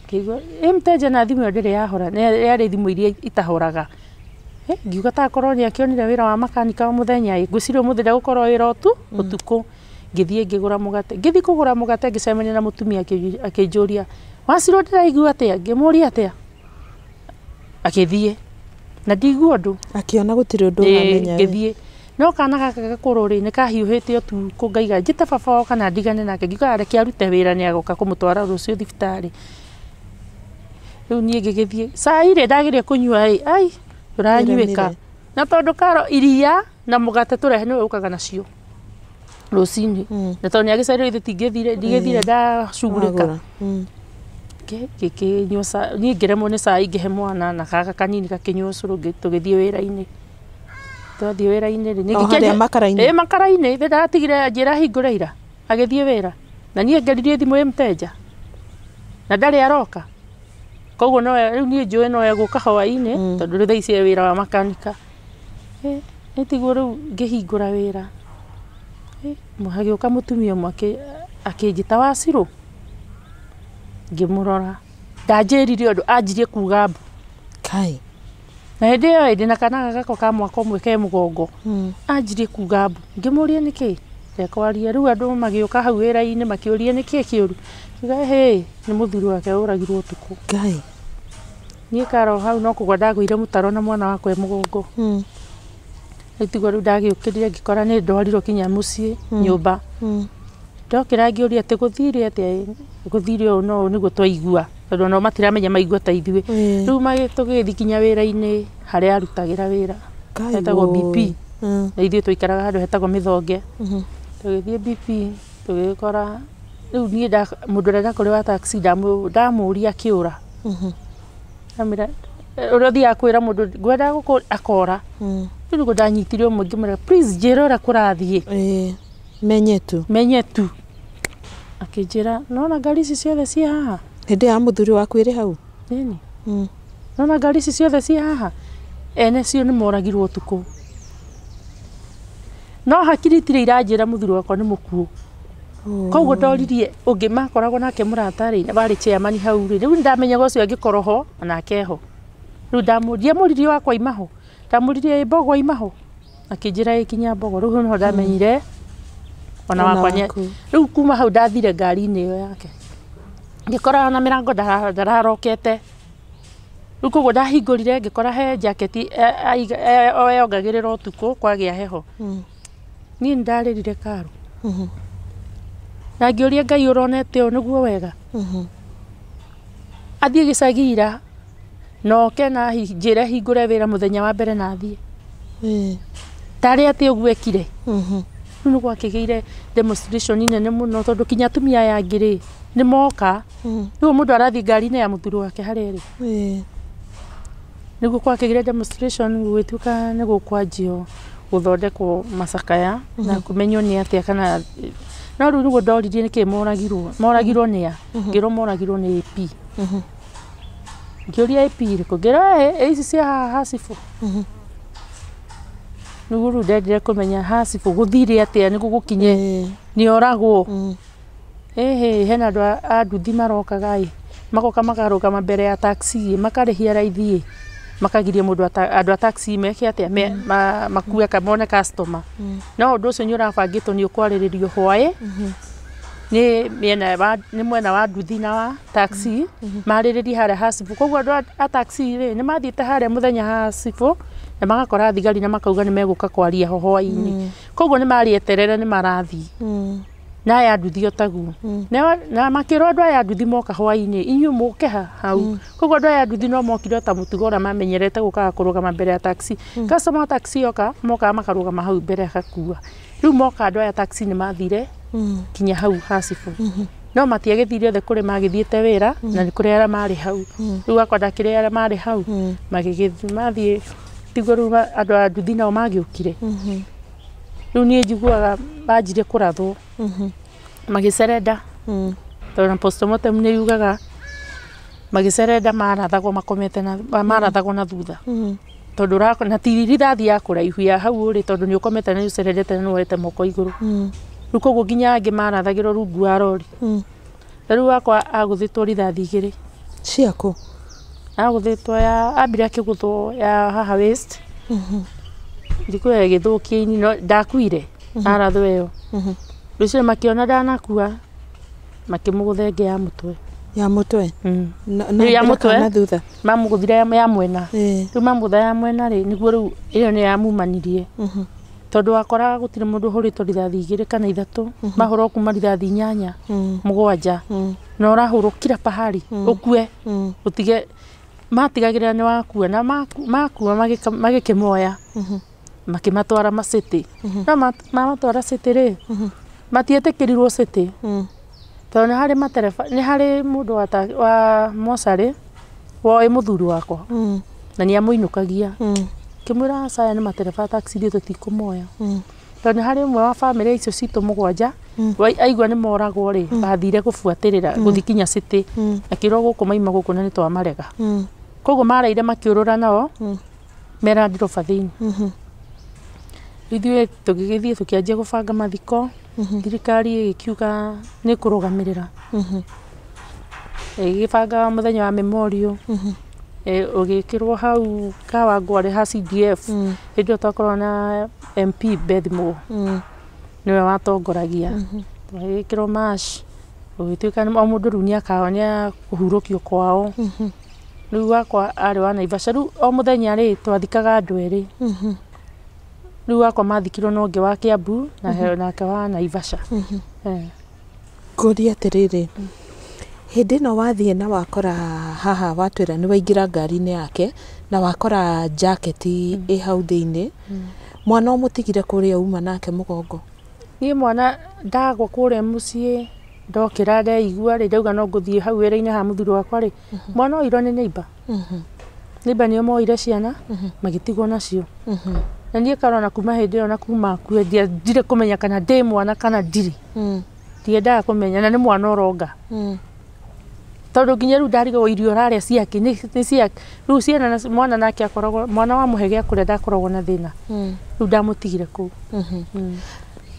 ngĩigua ĩ mteja na thimũ ĩyo ndĩrĩ yahora yarĩ thimũ iria itahoraga. Ngiuga takorwo nĩ akĩonire wĩra wa makanika o mũthenya ĩ ngwĩciria ũmũthĩ ndegũkorwo wĩra ũtukũ. Ngĩthiĩ ngĩgũra mũgate ngĩthiĩ kũgũra mũgate ngĩcemania na mũtumia akĩnjũria Wacirũ ndĩraigua atĩa ngĩmũria atĩa akĩthiĩ na ndigua ũndũ akĩona gũtirĩ ũndũ ũramenya. Ngĩthiĩ no kana gaka gakũrũ rĩ nĩ kahiũhĩte ũtukũ ngaiga njĩte baba wao kana ndigane nake ngiuga reke arute wĩra nĩ agoka kũmũtwara rũciũ thibitarĩ. Rĩu niĩ ngĩgĩthiĩ cai rĩ ndageria kũnyua ĩ ai ũranyuĩka na tondũ karo iria na mũgate tũrehe nĩwe ũkaga nacio rũcinĩ na tondũ nĩ agĩcarirwo ithuĩ tingĩthire ndigĩthire ndacugurĩka. Ngĩkĩnyua cai niĩ ngĩremwo nĩ cai ngĩhe mwana na gaka kanini gakĩnyua ũcũrũ tũgĩthiĩ wĩra-inĩ. Twathiĩ wĩra-inĩ rĩ harĩa makara-inĩ? Ĩ makara-inĩ ithe ndaratigire anjĩra hingũre ira agĩthiĩ wĩra na niĩ ngeririe thimũ ĩ mteja na ndarĩ aroka koguo no rĩu niĩ njũĩ no egũka hwaĩ-inĩ tondũ rĩu thaa ici e wĩra wa makanika. Ĩ tiguo rĩu ngĩhingũra wĩra hagĩũka mũtumia ũmwe akĩnjĩta Wacirũ ngĩmũrora ndanjĩrire ũndũ anjirie kuga mbu. Kai. Na hĩndĩ ĩyo ĩndĩ na kana gakwa ka mwaka ũmwe ke mũgongo anjirie kuga mbu ngĩmũria nĩkĩ ndekwaria rĩu andũ magĩũka hau wĩra-inĩ makĩũria nĩkĩ kĩũru ngiuga hĩ nĩ mũthuri wake ũragirwo ũtukũ. Kai. Niĩ karo hau no kũgwa ndagũire mũtaro na mwana wakwa e mũgongo. Rĩu tiguo rĩu ndagĩũkĩrire ngĩkora nĩ ndwarirwo kinya mũciĩ nyũmba. Ndokĩra ngĩũria atĩ gũthire atĩa gũthire ũũ no ũũ nĩguo twaigua tondũ onao matiramenya maigua ta ithuĩ. Rĩu tũgĩthiĩ kinya wĩra-inĩ harĩa arutagĩra wĩra hetagwo BP na ithuĩ twaikaraga handũ hetagwo Mĩthonge. Tũgĩthiĩ BP tũgĩkora rĩu niĩ mũndũ ũrĩa ndakorire wa taxi ndamũria akĩũra. Ndamwĩra ũrĩa ũthiaga kwĩra mũndũ ngwendaga gũkũ akora. Rĩu nĩguo ndanyitire ũmwe ngĩmwĩra please njĩra ũrĩa kũrathiĩ. Menye tu. Menye tu. Akĩnjĩra nona ngari ici ciothe ciĩ haha. Hĩndĩ ya mũthuri waku ĩrĩ hau? Nini. Nona ngari ici ciothe ciĩ haha ene cio nĩ moragirwo ũtukũ. No hakiri itirĩ iranjĩra mũthuri wakwa nĩ mũkuũ. Koguo ndoririe ũngĩ makoragwo nake mũrata rĩ warĩ chairman hau rĩ rĩu nĩndamenyaga ũcio angĩkorwo ho onake ho. Rĩu ndiamũririe wakwa aima ho ndamũririe ĩ Mbogo aima ho akĩnjĩra ĩ kinya Mbogo rĩu nĩho ndamenyire ona wakwa rĩu kuma hau ndathire ngari-inĩ ĩyo yake ngĩkora ona mĩrango ndararokete rĩu koguo ndahingũrire ngĩkora he jaketi eyongagĩrĩra ũtukũ kwagĩa heho. Niĩ nĩndarĩrire karo na ngĩũria Ngai ũronete ũũ nĩguo wega athiĩ gĩcagi ira na oke na njĩre hingũre wĩra mũthenya wa mbere na athiĩ tarĩ atĩ ũguo ekire. Rĩu nĩguo akĩgĩire demonstration nene mũno tondũ kinya atumia aya angĩ rĩ nĩ moka rĩu mũndũ arathiĩ ngari-inĩ ya mũthuri wake harĩa ĩrĩ nĩguo gwakĩgĩire demonstration gũgĩtuĩka nĩ gũkwanjio gũthondekwo macakaya na kũmenywo nĩ atĩa kana no rĩu nĩguo ndoririe nĩkĩ moragirwo moragirwo nĩ a ngĩrwo moragirwo nĩ AP. Ngĩũria AP ĩrĩkũ ngĩrwo ĩ ici cia haha Hacibũ. Nĩguo rĩu ndendire kũmenya Hacibũ gũthire atĩa nĩguo gũkinye nĩ oragwo. Ĩhĩ hena andũ a nduthi marokaga ĩ magoka makarũgama mbere ya taxi makarĩhia raithi ĩ makagiria mũndũ andũ a taxi meke atĩa makue mone customer. No ũndũ ũcio nĩ ũrabangĩtwo nĩ ũkwarĩrĩrio hwaĩ nĩ mwena wa nduthi na wa taxi marĩrĩrie harĩa Hacibũ. Koguo andũ a taxi rĩ nĩ mathiĩte harĩa mũthenya Hacibũ na magakora thigari na makauga nĩ megũka kwaria ho hwaĩ-inĩ. Koguo nĩ marĩeterere nĩ marathiĩ. Na aya nduthi o taguo. Na makĩrwo andũ aya nduthi moka hwaĩ-inĩ inyuĩ mũke hau. Koguo andũ aya nduthi no mokire o ta mũtugo ũrĩa mamenyerete gũkaga kũrũgama mbere ya taxi. Customer wa taxi oka mokaga makarũgama hau mbere agakua. Rĩu moka andũ aya taxi nĩ mathire kinya hau ha cibũ. No matiagĩthire othe kũrĩ magĩthiĩte wĩra na nĩ kũrĩ arĩa marĩ hau. Rĩu akwa ndakĩrĩ arĩa marĩ hau magĩgĩthiĩ mathiĩ tiguo rĩu andũ a nduthi nao magĩũkire. Rĩu niĩ njiguaga manjirie kũrathwo. Magĩcerenda tondũ na postmortem nĩ yugaga magĩcerenda marathagwo makomete na marathagwo na thutha. Tondũ na ti rithathi ya kũraihu ya hau ũrĩ tondũ nĩ ũkomete na nĩ ũcerendete na nĩ woete moko igũrũ. Rĩu koguo nginya angĩ marathagĩrwo rungu wa rori. Ta rĩu wakwa agũthĩtwo rithathi igĩrĩ. Ciakũ? Agũthĩtwo ya ambire akĩgũthwo ya haha waist. Thikũ ĩyo ĩgĩthũkia ini no ndakuire arathwo ĩyo. Rũciũ makĩona ndanakua makĩmũgũtha ĩngĩ ya mũtwe. Ya mũtwe? Na ya mũtwe na thutha. Mamũgũthire ya mwena. Rĩu mamũgũtha ya mwena rĩ nĩguo rĩu ĩyo nĩ yamumanirie. Tondũ wakoraga gũtirĩ mũndũ ũhũrĩtwo rithathi igĩrĩ kana ithatũ, mahũrwo kuma rithathi inyanya, mũgwanja, na ũrahũrwo kila pahali ũkue ũtige matigagĩrĩra nĩ wakua na makua magĩkĩmoya makĩmatwara macity. No mamatwara city rĩ matietĩkĩrirwo city. Tondũ nĩ harĩ matereba nĩ harĩ mũndũ wa mocarĩ woĩ mũthuri wakwa na nĩ amũinũkagia. Kĩmwĩra aca aya nĩ matereba taxi ithuĩ tũtikũmoya. Tondũ nĩ harĩ ũmwe wa bamĩrĩ icio citũ mũgwanja aigua nĩ moragwo rĩ athire gũbuatĩrĩra gũthiĩ kinya city akĩrwo gũkũ maima gũkũ na nĩ twamarega. Koguo maraire makĩũrũra nao mera ndirũba thĩinĩ. Ithuĩ tũgĩgĩthiĩ tũkĩanjia gũbanga mathiko. Thirikari ĩgĩkiuga nĩ kũrũgamĩrĩra. Ĩgĩbanga mũthenya wa memorial. Ũgĩkĩrwo hau Kawangware ha CDF. Hĩndĩ ĩyo twakoragwo na MP Beth Moore. Nĩwe watongoragia. Tũgĩkĩrwo mash. Gũgĩtuĩka o mũndũ rĩu nĩ akũhurũkio kwao. Rĩu wakwa arĩ wa Naivasha. Rĩu o mũthenya rĩ twathikaga andũ erĩ. Rĩu wakwa mathikirwo na ũngĩ wa Kiambu na nake wa Naivasha. Ngũrie atĩrĩrĩ, hĩndĩ ĩno wathiĩ na wakora haha watwĩra nĩ waingĩra ngari-inĩ yake na wakora jaketi ĩ hau thĩinĩ, mwana ũmũtigire kũrĩa uma nake mũgongo? Niĩ mwana ndagwa kũrĩa mũciĩ ndokĩra ndeigua rĩ ndauga no ngũthiĩ hau wĩra-inĩ ha mũthuri wakwa rĩ mwana oirwo nĩ neighbor. Neighbor nĩo moire ciana magĩtigwo nacio. Na niĩ karona kuma hĩndĩ ĩyo na kuma akue ndirĩ kũmenya kana ndĩ mwana kana ndirĩ. Ndiendaga kũmenya na nĩ mwana ũronga. Tondũ nginya rĩu ndarigagwo irio ũrarĩa ciake nĩ ciake. Rĩu ciana mwana nake akoragwo mwana wa mũhe gĩa kũrĩa ndakoragwo na thĩna. Rĩu ndamũtigire kũu.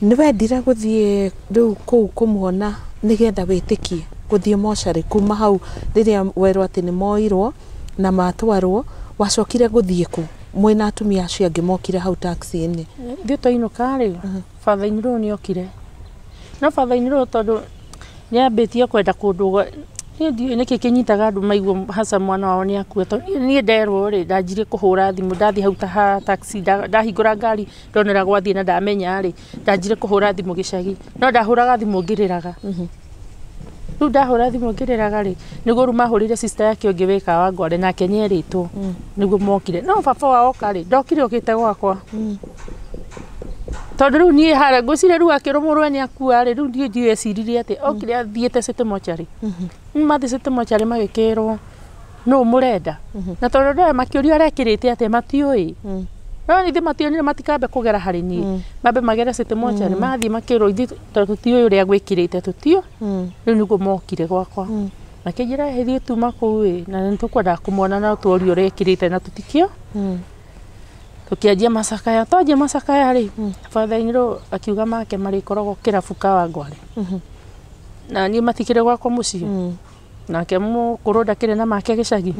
Nĩ wendire gũthiĩ rĩu kũu kũmuona nĩgetha wĩtĩkie gũthiĩ mocarĩ kuma hau rĩrĩa werwo atĩ nĩ moirwo na matwarwo wacokire gũthiĩ kũ mwĩna atumia acio angĩ mokire hau taxi-inĩ? Ithuĩ twainũka rĩ father in law nĩ okire. No father in law tondũ nĩ ambĩtie kwenda kũndũga niĩ ndiũĩ nĩkĩ kĩnyitaga andũ maigua hasa mwana wao nĩ akua. Tondũ niĩ nderwo rĩ ndanjirie kũhũra thimũ ndathiĩ hau ta ha taxi ndahingũra ngari ndonera gwathiĩ na ndamenya rĩ ndanjirie kũhũra thimũ gĩcagi. No ndahũraga thimũ ngĩrĩraga. Rĩu ndahũra thimũ ngĩrĩraga rĩ nĩguo rĩu mahũrĩire sister yake ũngĩ wĩ Kawangware nake nĩerĩtwo nĩguo mokire. No baba wao oka rĩ ndokire okĩte gwakwa. Tondũ rĩu niĩ harĩa ngwĩciria rĩu akĩrwo mũrũwe nĩ akua rĩ rĩu ndiũĩ ndiũĩ eciririe atĩ okire athiĩte city mortuary. Mathiĩ city mortuary magĩkĩrwo nũ mũrenda. Na tondũ andũ aya makĩũrio arekĩrĩte atĩa matiũĩ. No ithuĩ mationire matikambe kũgera harĩ niĩ. Mambe magere city mortuary mathiĩ makĩrwo ithuĩ tondũ tũtiũĩ ũrĩa gwĩkĩrĩte tũtiũ. Rĩu nĩguo mokire gwakwa. Makĩnjĩra ithuĩ tuma kũu ĩ na nĩ tũkwendaga kũmuona no tuorio ũrĩa ekĩrĩte na tũtikĩo. Tũkĩanjia macakaya. Twanjia macakaya rĩ father in law akiuga make marĩkoragwo kĩrabu Kawangware. Na niĩ matikĩrĩ gwakwa mũciĩ. Nake mũkũrũ ndakĩrĩ na make gĩcagi.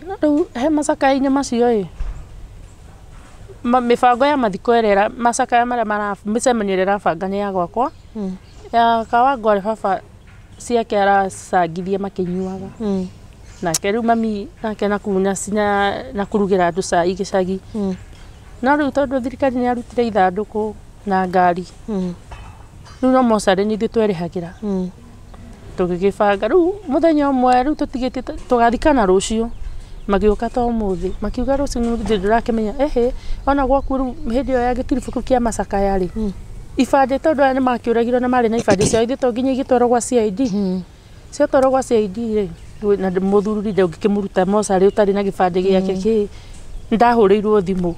No rĩu he macakaya-inĩ macio ĩ mĩbango ya mathiko ĩrĩa macakaya marĩa mĩcemanio ĩrĩa ĩrabanga nĩ ya gwakwa. Ya Kawangware baba ciake aracangithia makĩnyuaga. Nake rĩu mami nake na na kũrugĩra andũ cai gĩcagi. No rĩu tondũ thirikari nĩ yarutire ithandũkũ na ngari. Rĩu no mocarĩ nĩ ithuĩ twerĩhagĩra. Tũgĩgĩbanga rĩu mũthenya ũmwe rĩu tũtigĩte tũgathikana rũciũ. Magĩũka ta ũmũthĩ makiuga rũciũ nĩ ndũrakĩmenya ehe ona gwaku rĩu hĩndĩ ĩyo ya gĩtiribũ kĩu kĩa macakaya rĩ ibandĩ tondũ aya nĩmakĩũragirwo na marĩ na ibandĩ ciao ithuĩ to nginya igĩtwarwo gwa CID. Ciatwarwo gwa CID rĩ na mũthuri ndũngĩkĩmũruta mocarĩ ũtarĩ na gĩbandĩ gĩake kĩ ndahũrĩirwo thimũ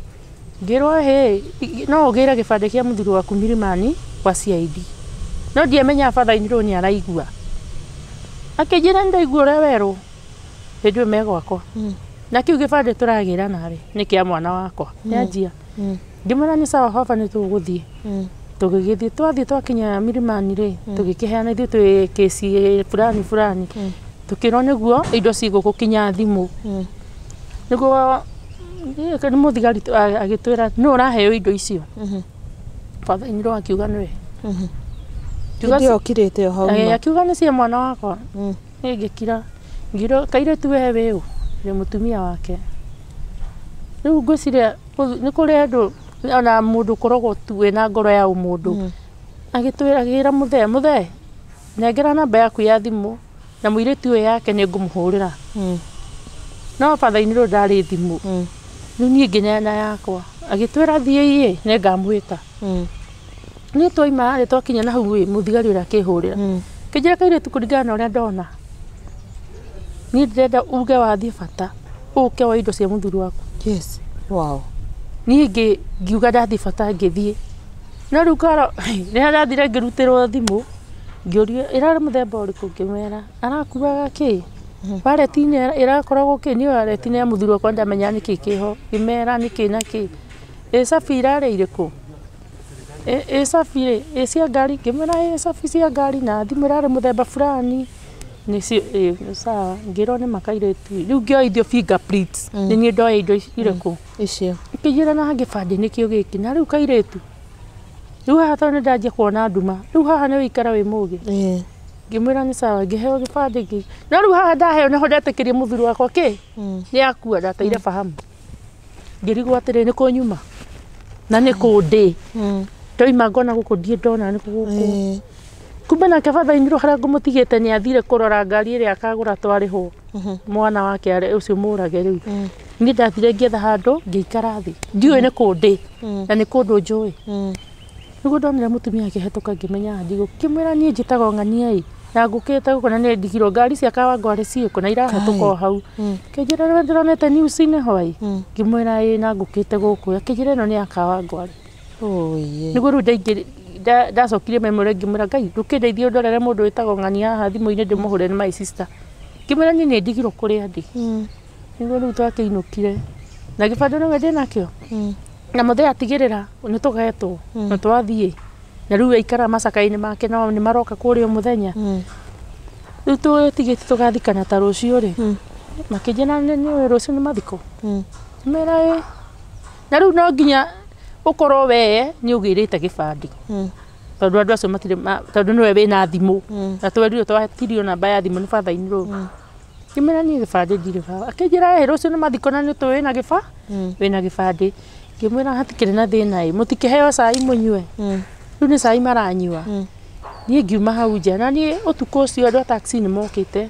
ngĩrwo hĩ no ũgĩre gĩbandĩ kĩa mũthuri waku Milimani gwa CID. No ndiamenyaga father-in-law nĩ araigua. Akĩnjĩra nĩndaigua ũrĩa werwo hĩndĩ ĩyo me gwakwa. Na kĩu gĩbandĩ tũragĩra narĩ nĩ kĩa mwana wakwa nĩanjia. Ngĩmwĩra nĩ sawa baba nĩ tũgũthiĩ. Tũgĩgĩthiĩ twathiĩ twakinya Milimani rĩ tũgĩkĩheana ithuĩ twĩ kĩci fulani fulani. Tũkĩrwo nĩguo indo cigũgũkinya thimũ. Nĩguo nĩ mũthigari agĩtwĩra nũ ũraheo indo icio. Father-in-law akiuga nĩwe. Hĩndĩ ĩyo ũkirĩte o hau ma. Akiuga nĩ cia mwana wakwa. Niĩ ngĩkira ngĩrwo kairĩtu we wĩ ũ? Ndĩ mũtumia wake. Rĩu ngwĩciria nĩ kũrĩ andũ ona mũndũ ũkoragwo tu wĩna ngoro ya ũmũndũ. Agĩtwĩra agĩra mũthee mũthee nengera namba yaku ya thimũ na mũirĩtu ũyũ yake nĩ ngũmũhũrĩra. No father-in-law ndarĩ thimũ. Rĩu niĩ ngĩneana yakwa. Agĩtwĩra thiĩ ĩ nĩngamwĩta. Niĩ twaima rĩ twakinya na hau ĩ mũthigari ũrĩa akĩhũrĩra. Kĩnjĩra kairĩtu kũringana na ũrĩa ndona. Niĩ ndĩrenda uge wathiĩ bata ũke woe indo cia mũthuri waku. Yes. Wow. Niĩ ngiuga ndathiĩ bata ngĩthiĩ. No rĩu karo rĩrĩa ndathire ngĩrutĩrwo thimũ ngĩũrio ĩrarĩ mũthemba ũrĩkũ ngĩmwĩra arakuaga kĩ wareti-inĩ ĩrakoragwo kĩ niĩ wareti-inĩ ya mũthuri wakwa ndamenyaga nĩkĩ kĩho ngĩmera nĩkĩ na kĩ ĩ cabi irarĩ irĩkũ ĩ cabi rĩ ĩ cia ngari ngĩmwĩra ĩ cabi cia ngari na thimũ ĩrarĩ mũthemba fulani nĩcio ĩ sawa ngĩrwo nĩ makairĩtu rĩu ngĩoithio fingerprints nĩ niĩ ndoya indo irĩkũ Icio. ngĩnjĩra na gĩbandĩ nĩkĩo gĩkĩ na rĩu kairĩtu rĩu haha tondũ nĩndanjia kuona nduma rĩu haha nĩ wĩikara wĩ mũgĩ. Ngĩmwĩra nĩ sawa ngĩheo gĩbandĩ ngĩ no rĩu haha ndaheo nĩho ndetĩkĩrie mũthuri wakwa kĩ nĩ akua ndateire fahamu. Ngĩrigwo atĩrĩ nĩ kũ nyuma na nĩ kũ ndĩ. Ndoima ngona gũkũ ndiĩ ndona nĩ kũ gũkũ. Kumbe nake father-in-law harĩa ngũmũtigĩte nĩ athire kũrora ngari ĩrĩa akagũra twarĩhwo mwana wake ũcio mũrage rĩu. Niĩ ndathire ngĩetha handũ ngĩikara thĩ ndiũĩ nĩ kũ ndĩ na nĩ kũndũ njũĩ. Nĩguo ndonire mũtumia akĩhetũka ngĩmenya ndigũ ngĩmwĩra niĩ njĩtagwo ng'ania ĩ na ngũkĩte gũkũ na nĩ ndigirwo ngari cia Kawangware ciĩkũ na irahetũka o hau. Kĩnjĩra nĩwe ndĩronete news-inĩ hwaĩ ngĩmwĩra ĩ na ngũkĩte gũkũ akĩnjĩra ĩno nĩ ya Kawangware. Nĩguo rĩu ndaingĩrire ndacokirie memory ngĩmwĩra Ngai ndũkĩndeithie ũndorere mũndũ wĩtagwo ng'ania haha thimũ-inĩ ndĩmũhũrĩre nĩ my sister. Ngĩmwĩra niĩ nĩ ndigirwo kũrĩa ndĩ. Nĩguo rĩu twakĩinũkire na gĩbandĩ nĩwe ndĩnakĩo. Na mũthee atigĩrĩra nĩ tũgetwo na twathiĩ na rĩu aikara macaka-inĩ make no nĩ maroka kũrĩa o mũthenya. Rĩu tũtigĩte tũgathikana ta rũciũ rĩ makĩnjĩra nĩũĩ rũciũ nĩ mathiko. Ngĩmera ĩ na rĩu no nginya ũkorwo we nĩ ũgĩrĩte gĩbandĩ tondũ andũ acio matirĩ tondũ nĩwe wĩna thimũ na twerirwo twatirio namba ya thimũ nĩ father-in-law. Ngĩmwĩra niĩ gĩbandĩ ndirĩ baba. Akĩnjĩra ĩ rũciũ nĩ mathiko na nĩ tũĩ wĩna gĩbandĩ. Ngĩmwĩra hatikĩrĩ na thĩna ĩ mũtikĩheo cai mũnyue. Rĩu nĩ cai maranyua. Niĩ ngiuma hau nja na niĩ ũtukũ ũcio andũ a taxi nĩ mokĩte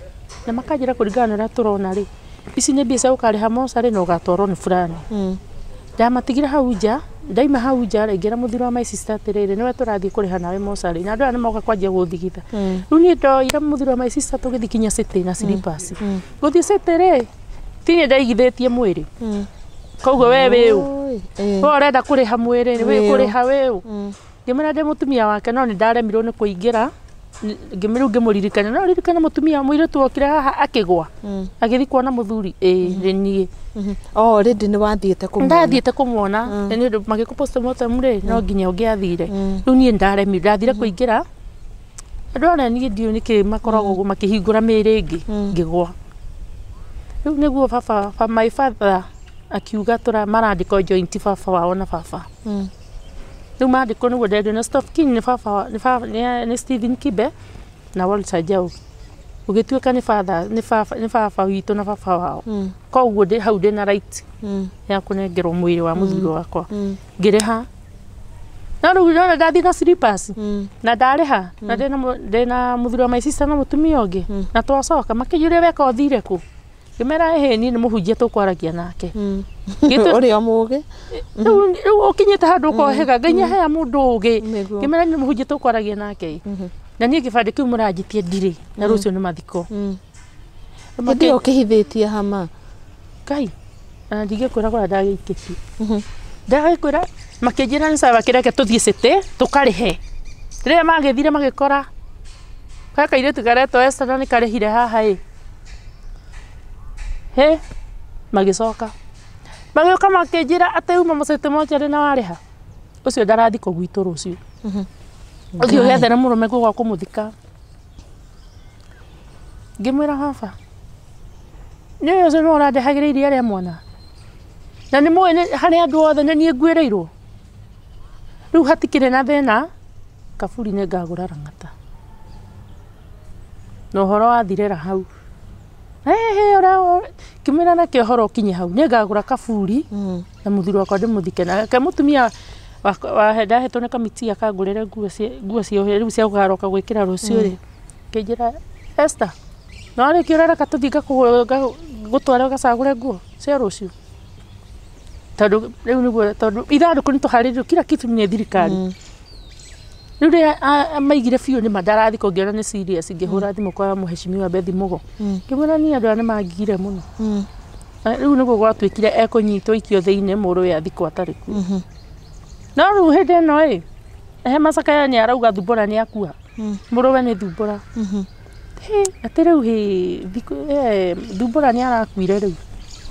na makanjĩra kũringana na ũrĩa tũrona rĩ ici nĩ mbia cia gũkarĩha mocarĩ na ũgatwarwo nĩ fulani. Ndamatigire hau nja ndaima hau nja rĩ ngĩra mũthuri wa my sister atĩrĩrĩ nĩwe tũrathiĩ kũrĩha nawe mocarĩ na andũ aya nĩ moka kwanjia gũthigitha. Rĩu niĩ ndoire mũthuri wa my sister tũgĩthiĩ kinya city na slippers. Gũthiĩ city rĩ ti niĩ ndaigithĩtie mwĩrĩ. Koguo we wĩ ũ? We ũrenda kũrĩha mwĩrĩ wĩ kũrĩha wĩ ũ? Ngĩmwĩra ndĩ mũtumia wake no nĩ ndaremirwo nĩ kũingĩra rĩu ngĩmũririkania no ririkana mũtumia mũirĩtu okire haha akĩgwa agĩthiĩ kuona mũthuri ĩ nĩ niĩ. Already nĩ wathiĩte kũmuona. Ndathiĩte kũmuona nĩ ũndũ magĩkũ postmortem rĩ no nginya ũngĩathire. Rĩu niĩ ndaremirwo ndathire kũingĩra andũ arĩa niĩ ndiũĩ nĩkĩ makoragwo makĩhingũra mĩĩrĩ ĩngĩ ngĩgwa. Rĩu nĩguo baba my father akiuga marandĩkwo joint baba wao na baba. Rĩu mandĩkwo nĩguo nderirwo na Stop King nĩ baba nĩ Stephen Kibe na Walter Njau. Gũgĩtuĩka nĩ father nĩ baba witũ na baba wao. Koguo ndĩ hau ndĩna right ya kũnengerwo mwĩrĩ wa mũthuri wakwa. Ngĩrĩha No rĩu nona ndathiĩ na slippers na ndarĩha na ndĩna mũthuri wa my sister na mũtumia ũngĩ na twacoka makĩnjũria weka ũthire kũ. Ngĩmera ĩhĩ niĩ nĩ mũhunjia tũkwaragia nake. Ũrĩa mũũgĩ. Rĩu ũkinyĩte handũ ũkohĩga Ngai nĩahea mũndũ ũgĩ. Ngĩmera nĩ mũhunjia tũkwaragia nake. Na niĩ kĩbandĩ kĩu mũranjĩtie ndirĩ na rũciũ nĩ mathiko. Hĩndĩ ĩyo ũkĩhithĩtie hama? Ngai na ndingĩkwĩra kũrĩa ndagĩikĩtie. Ndagĩkwĩra makĩnjĩra nĩ sawa kĩreke tũthiĩ city tũkarĩhe. Rĩrĩa magĩthire magĩkora he kairĩtu karetwo Esther na nĩ karĩhire haha ĩ. Hĩ magĩcoka magĩũka makĩnjĩra atĩ uma mũcĩtĩ mocarĩ na warĩha. Ũcio ndarathikwo gwitũ rũciũ. Ũthiĩ ũgethere mũrũme guo gwa kũmũthika. Ngĩmwĩra baba nĩ ũyũ ũcio nĩwe ũrandehagĩra iria rĩa mwana. Na nĩ mũĩ harĩ andũ othe nĩ niĩ nguĩrĩirwo. Rĩu hatikĩrĩ na thĩna kaburi nĩ ngagũra Lang'ata. Na ũhoro wathirĩra hau. Ngĩmwĩra nake ũhoro ũkinye hau nĩ ngagũra kaburi na mũthuri wakwa ndĩmũthike. Nake mũtumia ndahetwo nĩ kamiti akangũrĩre nguo cia rĩu cia gũkaroka gwĩkĩra rũciũ rĩ. Akĩnjĩra Esther no warĩkia ũrareka tũthiĩ ngũtware ũgacagũre nguo cia rũciũ. Tondũ rĩu nĩguo tondũ ithandũkũ nĩ tũharĩrĩirio kila kitu nĩ thirikari. Rĩu rĩrĩa maigire biũ nĩ ma ndarathikwo ngĩona nĩ serious ngĩhũra thimũ kwa mũheshimiwa Bethi Mugo. Ngĩmwĩra niĩ andũ aya nĩ mangigire mũno. Rĩu nĩguo gwatuĩkire ekũnyitwo ikio thĩinĩ mũrũwe athikwo atarĩ kuo. No rĩu hĩndĩ ĩno ĩ he macakaya nĩ arauga Thumbũra nĩ akua. Mũrũwe nĩ Thumbũra. Atĩ rĩu Thumbũra nĩ arakuire rĩu.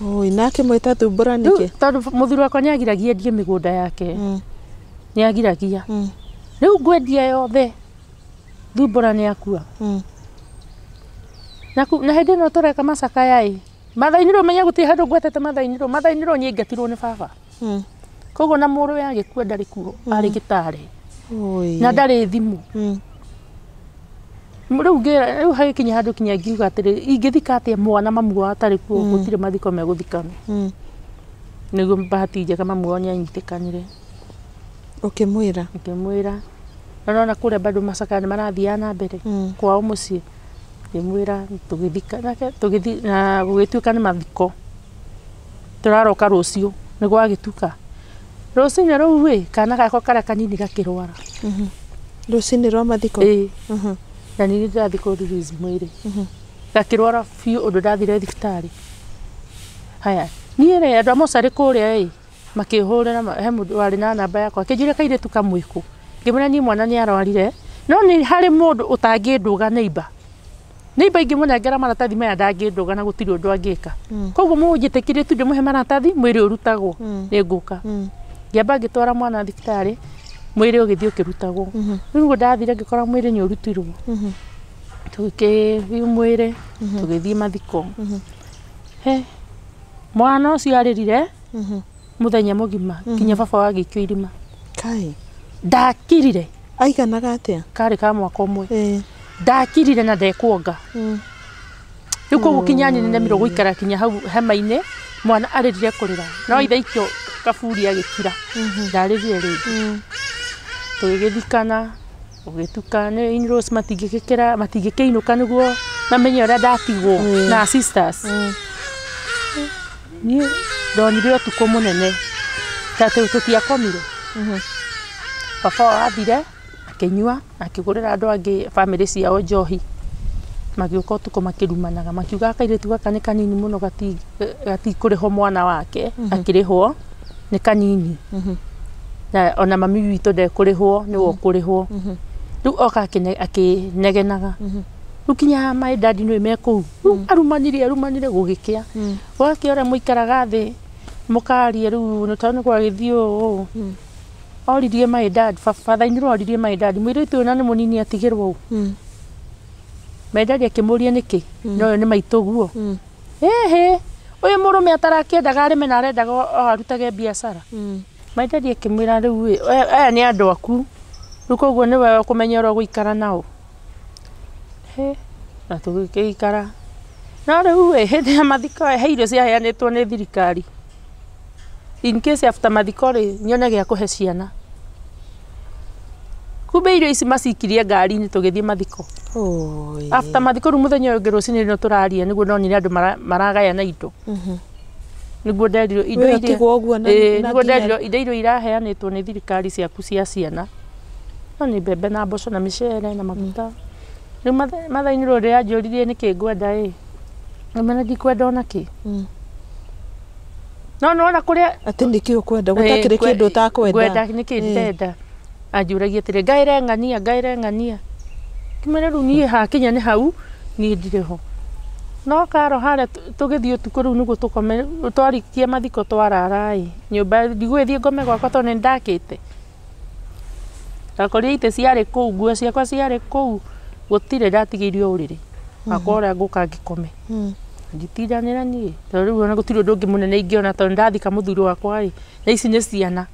Oi nake mwĩta Thumbũra nĩkĩ? Tondũ mũthuri wakwa nĩ agiragia endie mĩgũnda yake. Nĩ agiragia. Rĩu ngwendia yothe Thumbũra nĩ akua. Na hĩndĩ ĩno tũreka macakaya ĩ Mathainirwo menya gũtirĩ handũ ngwetete mathainirwo. Mathainirwo nyingatirwo nĩ baba. Koguo na mũrũwe agĩkua ndarĩ kuo arĩ gĩtarĩ. Na ndarĩ thimũ. Rĩu hagĩkinya handũ kinya ngiuga atĩrĩ ingĩthika atĩa mwana mamu wao atarĩ kuo gũtirĩ mathiko megũthikana. Nĩguo bahati njega mamu wao nĩanyitĩkanire. Ũkĩmwĩra? Ngĩmwĩra. Na nona kũrĩa bado macakaya nĩ marathiaga na mbere kwao mũciĩ. Ngĩmwĩra tũgĩthika nake tũgĩthiĩ na gũgĩtuĩka nĩ mathiko. Tũraroka rũciũ nĩ gwagĩtuka. Rũcinĩ rũu ĩ kana gakwa karĩa kanini gakĩrwara. Rũcinĩ rwa mathiko? Ĩĩ. Na nĩ ndĩrathiĩ kũ release mwĩrĩ. Gakĩrwara biũ ũndũ ndathire thibitarĩ. Haya niĩ rĩ andũ a mocarĩ kũrĩa ĩ makĩhũrĩra he mũndũ warĩ na namba yakwa akĩnjũria kairĩtu kamwĩkũ. Ngĩmwĩra niĩ mwana nĩ arwarire no nĩ harĩ mũndũ ũtangĩndũga neighbor. Neighbor ingĩmũnengera maratathi maya ndangĩndũga na gũtirĩ ũndũ angĩka. Koguo mũnjĩtĩkĩrie tu ndĩmũhe maratathi mwĩrĩ ũrutagwo nĩ ngũka. Ngĩamba ngĩtwara mwana thibitarĩ mwĩrĩ ũgĩthiĩ ũkĩrutagwo. Rĩu nĩguo ndathire ngĩkora mwĩrĩ nĩ ũrutirwo. Tũgĩkĩthiĩ mwĩrĩ tũgĩthiĩ mathiko. He mwana ũcio arĩrire mũthenya mũgima nginya baba wao agĩikio irima. Kai. Ndakirire. Aiganaga atĩa? Karĩ ka mwaka ũmwe. Ndakirire na ndekuonga. Rĩu koguo kinya niĩ nĩnemirwo gũikara kinya hau hema-inĩ mwana arĩrire kũrĩra. No ithe aikio kaburi agĩkira. Ndarĩrire rĩngĩ. Tũgĩgĩthikana gũgĩtuka nĩ in-laws matingĩgĩkĩra matingĩkĩinũka nĩguo mamenye ũrĩa ndatigwo na sisters. Niĩ ndonire ũtukũ mũnene ta tũtiakomire. Baba wao athire akĩnyua akĩgũrĩra andũ angĩ bamĩrĩ ciao njohi. Magĩũka ũtukũ makĩrumanaga makiuga kairĩtu gaka nĩ kanini mũno gatikũrĩhwo mwana wake akĩrĩhwo nĩ kanini. Na ona mami witũ ndekũrĩhwo nĩwe ũkũrĩhwo. Rĩu oka akĩnegenaga. Rĩu kinya my dad nĩwe me kũu. Rĩu arumanire gũgĩkĩa. Gwakĩa ũrĩa mũikaraga thĩ mũkaria rĩu nĩ tondũ nĩ gwagĩthiĩ ũũ. Oririe my dad father-in-law oririe my dad mũirĩtu ũyũ na nĩ mũnini atigĩrwo ũũ. My dad akĩmũria nĩkĩ no ũyũ nĩ maitũ guo. Ĩhĩ ũyũ mũrũme atarakĩendaga arĩme na arendaga o arutage biacara. My dad akĩmwĩra rĩu ĩ aya nĩ andũ aku rĩu koguo nĩwe ũkũmenya ũrĩa ũgũikara nao. Hĩ na tũgĩgĩikara. No rĩu ĩ hĩndĩ ya mathiko he irio ciaheanĩtwo nĩ thirikari. In case after mathiko rĩ nyone gĩa kũhe ciana. Kumbe irio ici macikirie ngari-inĩ tũgĩthiĩ mathiko. After mathiko rĩu mũthenya ũyũ ũngĩ rũcinĩ rĩno tũraria nĩguo ndonire andũ maragayana indo. Nĩguo nderirwo indo Wee iria ũtigwo ũguo na ĩĩ na nĩguo nginya nderirwo indo iria iraheanĩtwo nĩ thirikari ciaku cia ciana no nĩ mbembe na mboco na mĩcere na maguta. Rĩu mathaa-inĩ rĩrĩa anjũririe nĩkĩ ngwenda ĩ ngĩmwĩra ndikwenda ona kĩ. No nĩwona kũrĩa atĩ nĩkĩ ũkwenda gũtakĩrĩ kĩndũ ũtakwenda. Ngwenda nĩkĩ ndĩrenda. Anjũragia atĩrĩ ngaĩre ng'ania ngaĩre ng'ania. Ngĩmwĩra rĩu niĩ hakinya nĩ hau niĩ ndirĩ ho. No karo harĩa tũgĩthiĩ ũtukũ rĩu nĩguo tũkome twarikia mathiko twarara ĩ nyũmba ndigũgĩthiĩ ngome gwakwa tondũ nĩ ndakĩte. Ndakorire itĩ ciarĩ kũu nguo ciakwa ciarĩ kũu gũtirĩ ndatigĩirio ũrĩrĩ wakwa ũrĩa ngũka ngĩkome. Nditindanĩra niĩ tondũ rĩu ona gũtirĩ ũndũ ũngĩ mũnene ingĩona tondũ ndathika mũthuri wakwa ĩ na ici nĩ ciana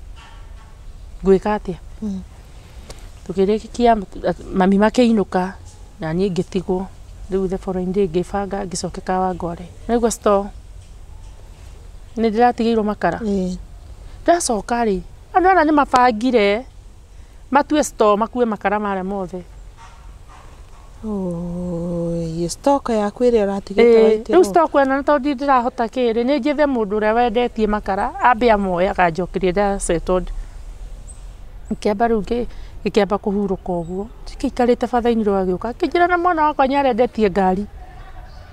ngwĩka atĩa. Tũkĩrĩkia mami makĩinũka na niĩ ngĩtigwo. Rĩu the following day ngĩbanga ngĩcoke Kawangware. Nĩguo store nĩ ndĩratigĩirwo makara. Ndacoka rĩ andũ aya nĩ mabangire matue store makue makara marĩa mothe. Stock yaku ĩrĩa ũratigĩte waitĩrwo. Rĩu stock ĩno nĩ tondũ ndirahota kĩrĩ nĩ njethe mũndũ ũrĩa wendetie makara ambe amoe akanjokeria nda settled. Ngĩkĩamba rĩu ngĩkĩamba kũhurũka ũguo ngĩikarĩte batha-inĩ rĩu agĩũka akĩnjĩra na mwana wakwa nĩ arendetie ngari.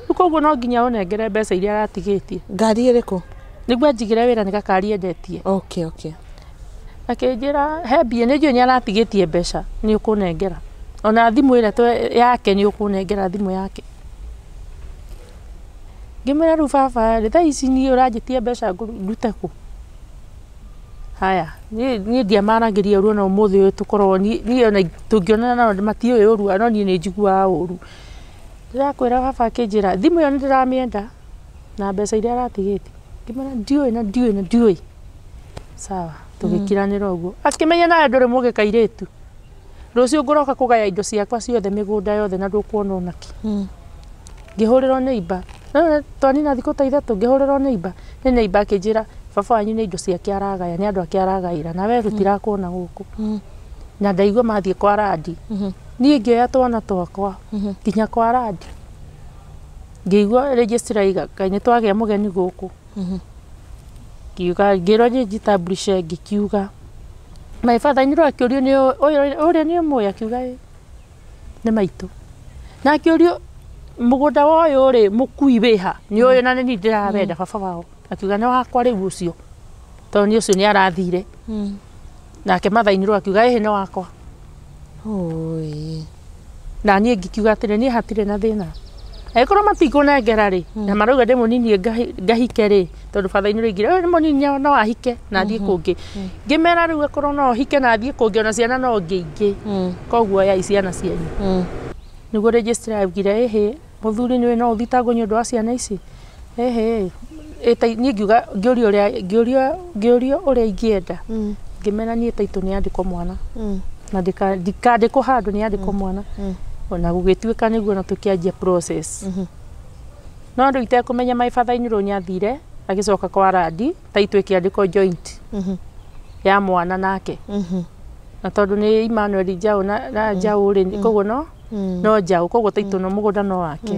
Rĩu koguo no nginya ũnengere mbeca iria aratigĩtie. Ngari ĩrĩkũ? Nĩguo anjigĩre wĩra nĩ gakari endetie. Okay, okay. Akĩnjĩra he mbia nĩ njũĩ nĩ aratigĩtie mbeca nĩ ũkũnengera. Ona thimũ ĩrĩa yake nĩ ũkũnengera thimũ yake. Ngĩmwĩra rĩu baba rĩ thaa ici niĩ ũranjĩtia mbeca ndute kũ? Haya niĩ ndiamaragĩria ũru ona ũmũthĩ ũyũ tũkorwo niĩ ona tũngĩonana nao matiũĩ ũru no niĩ nĩ njiguaga ũru. Ndĩrakwĩra baba akĩnjĩra thimũ ĩyo nĩ ndĩramĩenda na mbeca iria aratigĩtie. Ngĩmwĩra ndiũĩ na ndiũĩ na ndiũĩ. Sawa tũgĩkiranĩra ũguo. Akĩmenya nawe ndũrĩ mũgĩ kairĩtu. Rũciũ ngũroka kũgaya indo ciakwa ciothe mĩgũnda yothe na ndũkuona ona kĩ. Ngĩhũrĩrwo neighbor. Twanina thikũ ta ithatũ ngĩhũrĩrwo neighbor. Nĩ neighbor akĩnjĩra baba wanyu nĩ indo ciake aragaya nĩ andũ ake aragaĩra na we tũtirakuona gũkũ. Na ndaigua mathiĩ kwa randi. Niĩ ngĩoya twana twakwa nginya kwa randi. Ngĩigua registrar aiga kaĩ nĩ twagĩa mũgeni gũkũ. Ngiuga ngĩrwo niĩ njitambulishe ngĩkiuga. My father in law akĩũrio nĩ ũrĩa nĩ ũmũĩ akiuga ĩ nĩ maitũ. Na akĩũrio mũgũnda wa ũyũ rĩ mũkui wĩha nĩ ũyũ na nĩ niĩ ndĩrawenda baba wao. Akiuga nĩ wakwa rĩu ũcio tondũ nĩ ũcio nĩ arathire. Nake mother in law akiuga ĩhĩ nĩ wakwa. Na niĩ ngĩkiuga atĩrĩ niĩ hatirĩ na thĩna. Angĩkorwo matikũnengera rĩ na marauga ndĩ mũnini ngahike rĩ tondũ father in law aigire ũyũ nĩ mũnini no ahike na athiĩ kũngĩ. Ngĩmera rĩu akorwo no hike na athiĩ kũngĩ ona ciana no ngĩingĩ. Koguo oyai ciana cianyu. Nĩguo registrar augire ĩhĩ mũthuri nĩũĩ no ũthitangwo nĩ ũndũ wa ciana ici. Ĩhĩ niĩ ngiuga ngĩũrio ũrĩa ingĩenda. Ngĩmera niĩ taitũ nĩ yandĩkwo mwana. Na ndikandĩkwo handũ nĩ yandĩkwo mwana. Ona gũgĩtuĩka nĩguo na tũkĩanjia process. No rĩu itekũmenya my father in law nĩ athire agĩcoka kwa randi taitũ ĩkĩandĩkwo joint ya mwana nake. Na tondũ nĩ Emmanuel Njaũ na Njaũ rĩ koguo no no Njaũ koguo taitũ no mũgũnda no wake.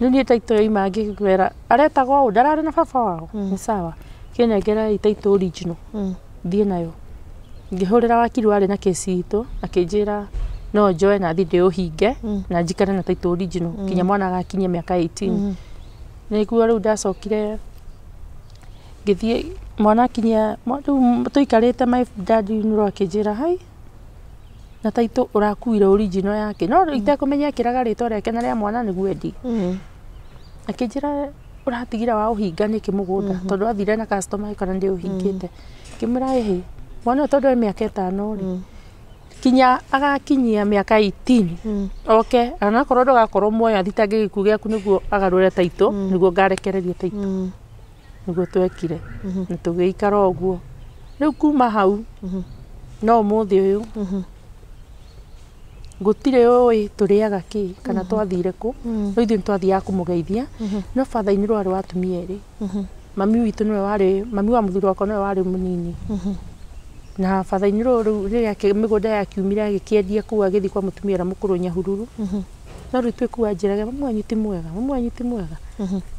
Rĩu niĩ taitũ yoima ngĩkwĩra aretagwo ũũ ndararĩ na baba wao nĩ sawa kĩnengera taitũ original thiĩ nayo. Ngĩhũrĩra wakiri warĩ na kesi itũ akĩnjĩra no njoe na thiĩ ndĩũhinge na njikare na taitũ original nginya mwana agakinyia mĩaka 18. Nĩguo rĩu ndacokire ngĩthiĩ mwana akinyia rĩu tũikarĩte my daddy in law akĩnjĩra hai na taitũ ũrakuire original yake no itekũmenya ekĩraga rĩtwa rĩake na rĩa mwana nĩguo endie. Akĩnjĩra ũratigire wa ũhinga nĩkĩ mũgũnda tondũ athire na customer agĩkora ndĩũhingĩte. Ngĩmwĩra ĩhĩ mwana ũyũ tondũ e mĩaka ĩtano rĩ kinya agakinyia mĩaka 18 oke anakorwo ndũgakorwo muoyo athitange gĩkuũ gĩaku nĩguo agarũre taitũ nĩguo ngarekereria taitũ. Nĩguo twekire na tũgĩikara ũguo. Rĩu kuma hau no ũmũthĩ ũyũ gũtirĩ ũĩ tũrĩaga kĩ kana twathire kũ no ithuĩ nĩ twathiaga kũmũgeithia no father in law arĩ wa atumia erĩ. Mami witũ nĩwe warĩ mami wa mũthuri wakwa nĩwe warĩ mũnini. Na father-in-law rĩu rĩrĩa mĩgũnda yakiumire agĩkĩendia kũu agĩthiĩ kwa mũtumia ũrĩa mũkũrũ Nyahururu. No rĩu twĩ kũu anjĩraga mamu wanyu ti mwega, mamu wanyu ti mwega.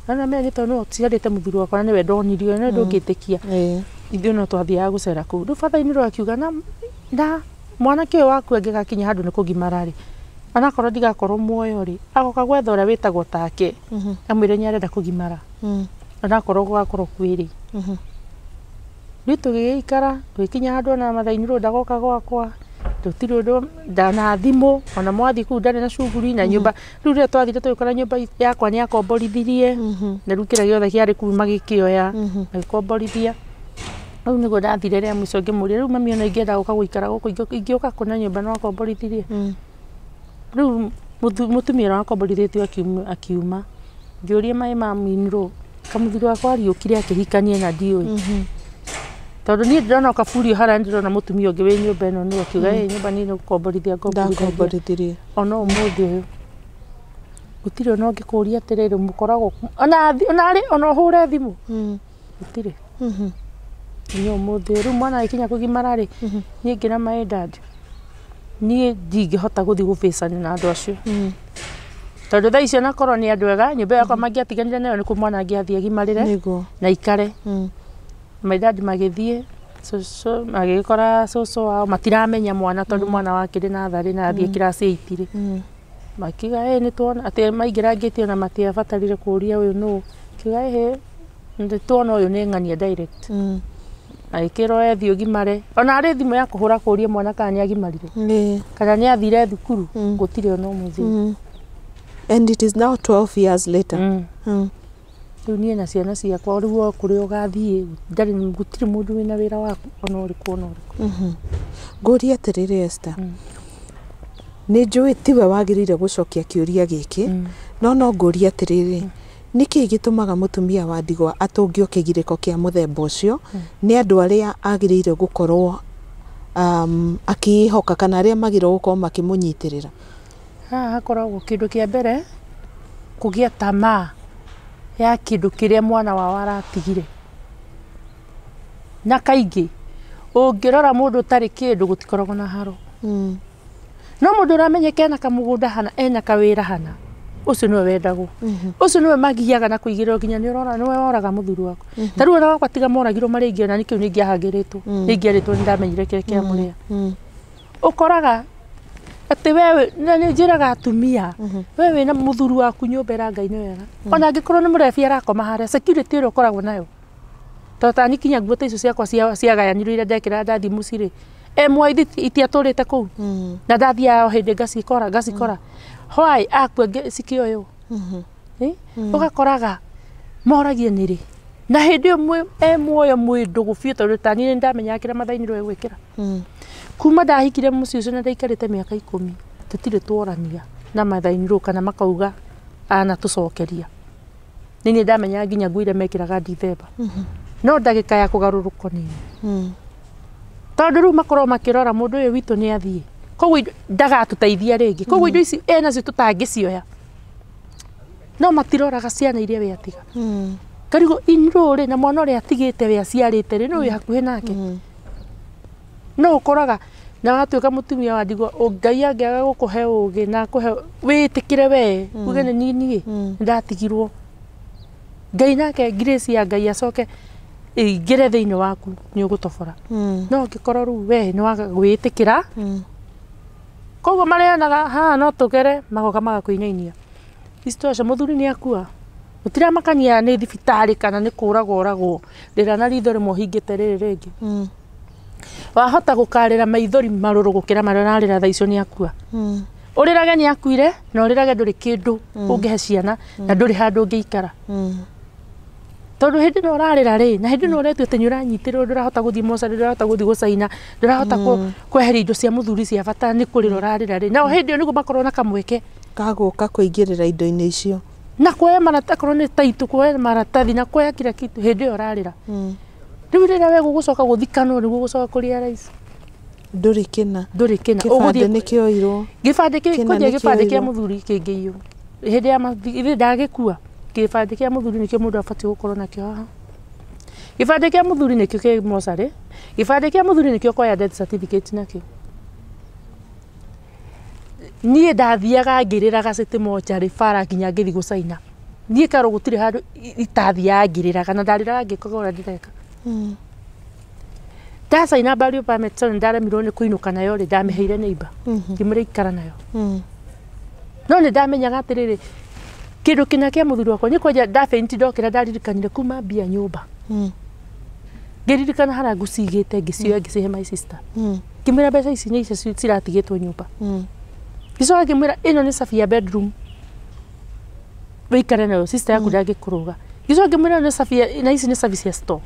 Na namenya nĩ tondũ nĩwe ũciarĩte mũthuri wakwa na nĩwe ndonirio, nĩwe ndũngĩtĩkia. Ithuĩ no twathiaga gũcera kũu. Rĩu father-in-law akiuga na mwanake ũyũ waku angĩgakinya handũ nĩ kũgimara rĩ, onakorwo ndigakorwo muoyo rĩ, agoka gwetha ũrĩa wĩtagwo take, amwĩre nĩ arenda kũgimara. Onakorwo gũgakorwo kwĩrĩ. Rĩu tũgĩgĩikara, tũgĩkinya handũ ona mother-in-law ndagoka gwakwa, tũtirĩ ũndũ ndana thimũ, ona mwathiĩ kũu ndarĩ na cuguri na nyũmba. Rĩu rĩrĩa twathire tũgĩkora nyũmba yakwa nĩ akomborithirie, na rĩu kĩrĩa gĩothe kĩarĩ kũu magĩkĩoya, magĩkomborithia. Rĩu nĩguo ndathire rĩa mũico ngĩmũria, rĩu mami ona ingĩenda gũka gũikara gũkũ, ingĩũka kũ na nyũmba no akomborithirie. Rĩu mũtumia ũrĩa wakomborithĩtio akiuma. Ngĩũria my mom-in-law, kamũthuri wakwa ariũkire akĩhikania na ndiũĩ. Tondũ niĩ ndĩrona o kaburi harĩa ndĩrona mũtumia ũngĩ wĩ nyũmba ĩno nĩwe akiuga ĩ nyũmba niĩ nĩ gũkomborithia ngomborithagia. Ona ũmũthĩ ũyũ gũtirĩ ona ũngĩkũria atĩrĩrĩ mũkoragwo ona ona ũhũre thimũ gũtirĩ. Nginya ũmũthĩ ũyũ rĩu mwana agĩkinya kũgimara rĩ, niĩ ngĩra my dad niĩ ndingĩhota gũthiĩ gũbĩcana na andũ acio. Tondũ thaa icio onakorwo nĩ andũ ega, nyũmba yakwa mangĩatiganire nayo nĩkuo mwana angĩathiĩ agimarĩre na aikare. My dad magĩthiĩ cũcũ magĩkora cũcũ wao matiramenya mwana tondũ mwana wakĩrĩ natharĩ na athiĩ class 8 rĩ. Makiuga ĩ nĩ tuona atĩ maingĩra ngĩti ona matiabatarire kũria ũyũ nũ. Kiuga ĩhĩ nĩ tuona ũyũ nĩ ng'ania direct. Agĩkĩrwo ethiĩ ũgimare ona arĩ thimũ ya kũhũra kũria mwana kana nĩ agimarire kana nĩ athire thukuru gũtirĩ ona ũmũthĩ. And it is now 12 years later. Rĩu niĩ na ciana ciakwa rĩu o kũrĩa ũgathiĩ ndarĩ gũtirĩ mũndũ wĩna wĩra waku ona ũrĩkũ ona ũrĩkũ. Ngũrie atĩrĩrĩ Esther, nĩ njũĩ tiwe wagĩrĩire gũcokia kĩũria gĩkĩ, no no ngũrie atĩrĩrĩ, nĩkĩĩ gĩtũmaga mũtumia wa ndigwa atũngio kĩgirĩko kĩa mũthemba ũcio nĩ andũ arĩa agĩrĩire gũkorwo akĩĩhoka kana arĩa magĩrĩirwo gũkorwo makĩmũnyitĩrĩra? Haha hakoragwo kĩndũ kĩa mbere kũgĩa tamaa ya kĩndũ kĩrĩa mwana wao aratigire. Na kaingĩ ũngĩrora mũndũ ũtarĩ kĩndũ gũtikoragwo na haro. No mũndũ ũramenyeka ena kamũgũnda hana, ena kawĩra hana, ũcio nĩwe wendagwo. Ũcio nĩwe magiaga na kũigĩrĩrwo nginya nĩ ũrora nĩwe woraga mũthuri waku. Ta rĩu ona wakwa tiga moragirwo marĩ aingĩ ona kĩu nĩ ingĩahagĩrĩtwo. Nĩ ingĩarĩtwo nĩ ndamenyire kĩrĩa kĩamũrĩa. Ũkoraga atĩ wewe na nĩ njĩraga atumia we wĩna mũthuri waku nyũmba ĩra Ngai nĩ wega. Ona angĩkorwo nĩ mũrebi arakoma harĩa security ĩrĩa ũkoragwo nayo. Tondũ ta niĩ kinya nguo ta icio ciakwa ciagayanirwo iria ndekĩraga ndathiĩ mũciĩ rĩ, ĩmwe itiatũrĩte kũu. Na ndathiaga o hĩndĩ ngacikora ngacikora. Why akua cikĩoywo? Ũgakoraga moragie nĩ rĩ. Na hĩndĩ ĩyo e muoyo mwĩ ndũgũ biũ tondũ ta niĩ nĩndamenyaga kĩrĩa mathainĩ egwĩkĩra. Kuma ndahikire mũciĩ ũcio na ndaikarĩte mĩaka 10 tũtirĩ tworania na mathainĩ kana makauga anatũcokeria. Nĩ niĩ ndamenyaga nginya nguo iria mekĩraga Dithemba. No ndagĩka ya kũgarũrũkwo nĩ tondũ rĩu makorwo makĩrora mũndũ ũyũ witũ nĩ athiĩ, koguo ndagatũteithia rĩngĩ, koguo indo ici enacio tũtangĩcioya. No matiroraga ciana iria we atiga. Karigũ in-law rĩ na mwana ũrĩa atigĩte we aciarĩte rĩ nĩ wĩ hakuhĩ nake. No ũkoraga na watuĩka mũtumia wa ndigwa Ngai angĩaga gũkũhe ũgĩ na akũhe wĩtĩkĩre we uge nĩ niĩ niĩ ndatigirwo. Ngai nake grace ya Ngai acoke ĩingĩre thĩinĩ waku nĩ ũgũtobora. No ũngĩkorwo rĩu we nĩ waga gwĩtĩkĩra, koguo marĩonaga haha no tũgere magoka magakũinainia. Isitoshe mũthuri nĩ akua. Gũtiramakania nĩ thibitarĩ kana nĩ kũragwo oragwo, rĩra na ritho rĩmwe ũhingĩte rĩrĩ rĩngĩ. Wahota gũkarĩra maithori marũrũ gũkĩra marĩa ũrarĩra thaa icio nĩ akua. Ũrĩrage nĩ akuire na ũrĩrage ndũrĩ kĩndũ ũngĩhe ciana na ndũrĩ handũ ũngĩikara. Tondũ hĩndĩ ĩno ũrarĩra rĩ, na hĩndĩ ĩno ũretua atĩ nĩ ũranyitĩrĩrwo ndũrahota gũthiĩ mocarĩ, ndũrahota gũthiĩ gũcaina, ndũrahota kweheria indo cia mũthuri cia bata nĩ kũrĩra ũrarĩra rĩ, nao hĩndĩ ĩyo nĩguo makorwo na kamweke Kagũka kũingĩrĩra indo-inĩ icio. Na kuoya maratathi, akorwo nĩ taitũ, kuoya maratathi na kuoya kila kitu hĩndĩ ĩyo ũrarĩra. Rĩu rĩrĩa we gũgũcoka gũthikanwo nĩguo gũcoka kũrĩa raici. Ndũrĩ kĩna. Ndũrĩ kĩna. Kĩbandĩ nĩ kĩoirwo. Gĩbandĩ kũnjia gĩbandĩ kĩa mũthuri kĩngĩiywo. Hĩndĩ ya ndagĩkua, gĩbandĩ kĩa mũthuri nĩkĩo mũndũ abatiĩ gũkorwo nakĩo haha. Gĩbandĩ kĩa mũthuri nĩkĩo kĩ mocarĩ, gĩbandĩ kĩa mũthuri nĩkĩo koya death certificate nakĩo. Niĩ ndathiaga ngĩrĩraga city mocarĩ bara nginya ngĩthiĩ gũcaina. Niĩ Karo gũtirĩ handũ itathiaga ngĩrĩraga, na ndarĩraga ngĩkaga ũrĩa ndĩreka. Ndacaina burial permit tondũ nĩndaremirwo nĩ kũinũka nayo rĩ, ndamĩheire neighbor, ngĩmwĩra ikara nayo. No nĩ ndamenyaga atĩrĩrĩ, kĩndũ kĩna kĩa mũthuri wakwa nĩ kwanja ndabeinti ndokĩra ndaririkanire kuma mbia nyũmba. Ngĩririkana harĩa ngũcigĩte, ngĩcioya ngĩcihe my sister. Ngĩmwĩra mbeca ici nĩ icio ciratigĩtwo nyũmba. Ngĩcoka ngĩmwĩra ĩno nĩ cabi ya bedroom, wĩikare nayo, sister yaku ndangĩkũrũga. Ngĩcoka ngĩmwĩra ĩno nĩ cabi ya, na ici nĩ cabi cia store.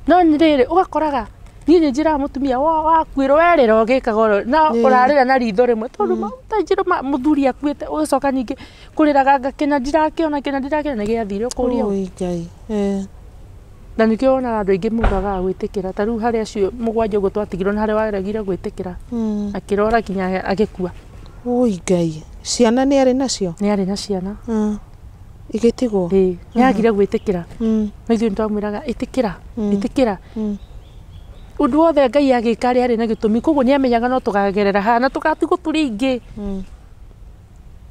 No nĩ rĩrĩ ũgakoraga niĩ nĩ njĩraga mũtumia wakuĩrwo werĩra ũgĩkaga ũrĩa na ũrarĩra na ritho rĩmwe tondũ ta njĩra mũthuri akuĩte, ũgacoka ningĩ kũrĩraga ngakena ndirakĩona kĩna ndirakĩona nĩ gĩathire ũkũria. Oi Ngai. Na nĩkĩo wonaga andũ aingĩ mugaga gwĩtĩkĩra, ta rĩu harĩ acio mũgwanja ũguo twatigirwo na harĩa waregire gwĩtĩkĩra, akĩrora nginya agĩkua. Oi Ngai. Ciana nĩ arĩ nacio? Nĩ arĩ na ciana. Igĩtigwo? Ĩĩ, nĩ agire gwĩtĩkĩra. No ithuĩ nĩtwamwĩraga ĩtĩkĩra, ĩtĩkĩra. Ũndũ wothe Ngai agĩka rĩ arĩ na gĩtũmi, koguo nĩ amenyaga no tũkagerera haha na tũgatigwo tũrĩ aingĩ.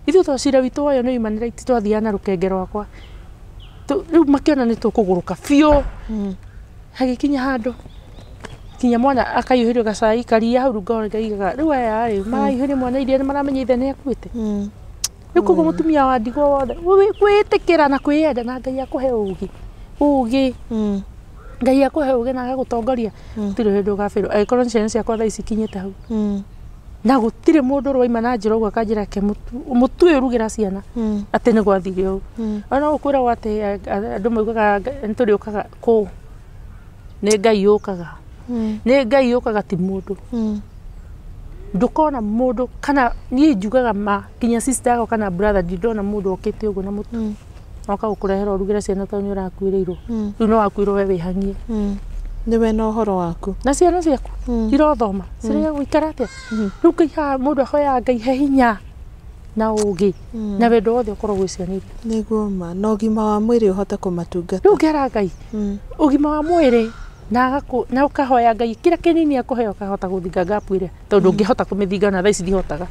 Ithuĩ to cira witũ woywo nĩ human rights, twathiaga na rũkenge rwakwa. Rĩu makĩona nĩ tũkũgũrũka biũ. Hagĩkinya handũ kinya mwana akaihũrio gacai karia hau ngoro ngaigaga rĩu aya rĩ maraihũria mwana iria nĩ maramenya ithe nĩ akuĩte. Rĩu koguo mũtumia wa ndigwa wothe kwĩĩtĩkĩra na kwĩyenda, na Ngai akũhe ũgĩ, ũgĩ Ngai akũhe ũgĩ na agagũtongoria, gũtirĩ hĩndĩ ũgabĩrwo. Angĩkorwo nĩ ciana ciakwa thaa ici ikinyĩte hau, na gũtirĩ mũndũ ũroima na njĩra ũguo akanjĩra ke mũtu ũyũ rugĩra ciana atĩ nĩ gwathire ũũ. Ona gũkwĩragwo atĩ andũ maugaga nĩ tũrĩũkaga kũ, nĩ Ngai ũkaga, nĩ Ngai ũkaga ti mũndũ. Ndũkona mũndũ kana niĩ njugaga ma nginya sister yakwa kana brother ndindona mũndũ okĩte ũguo na mũtu oka gũkũrehera ũrugĩre ciana tondũ nĩ ũrakuĩrĩirwo. Rĩu no wakuĩrwo we wĩhang'ie. Nĩwe na ũhoro waku. Na ciana ciaku irothoma cirĩa gũikara atĩa. Rĩu Ngai haha mũndũ ahoyaga Ngai he hinya na ũgĩ na wendo wothe ũkorwo gwĩ ciana iria. Nĩguo ma, na ũgima wa mwĩrĩ ũhote kũmatungata. Rĩu ngera Ngai ũgima wa mwĩrĩ na na ũkahoya Ngai kĩrĩa kĩnini akũhe ũkahota gũthinga gap ĩrĩa, tondũ ũngĩhota kũmĩthinga na thaa ici ndihotaga.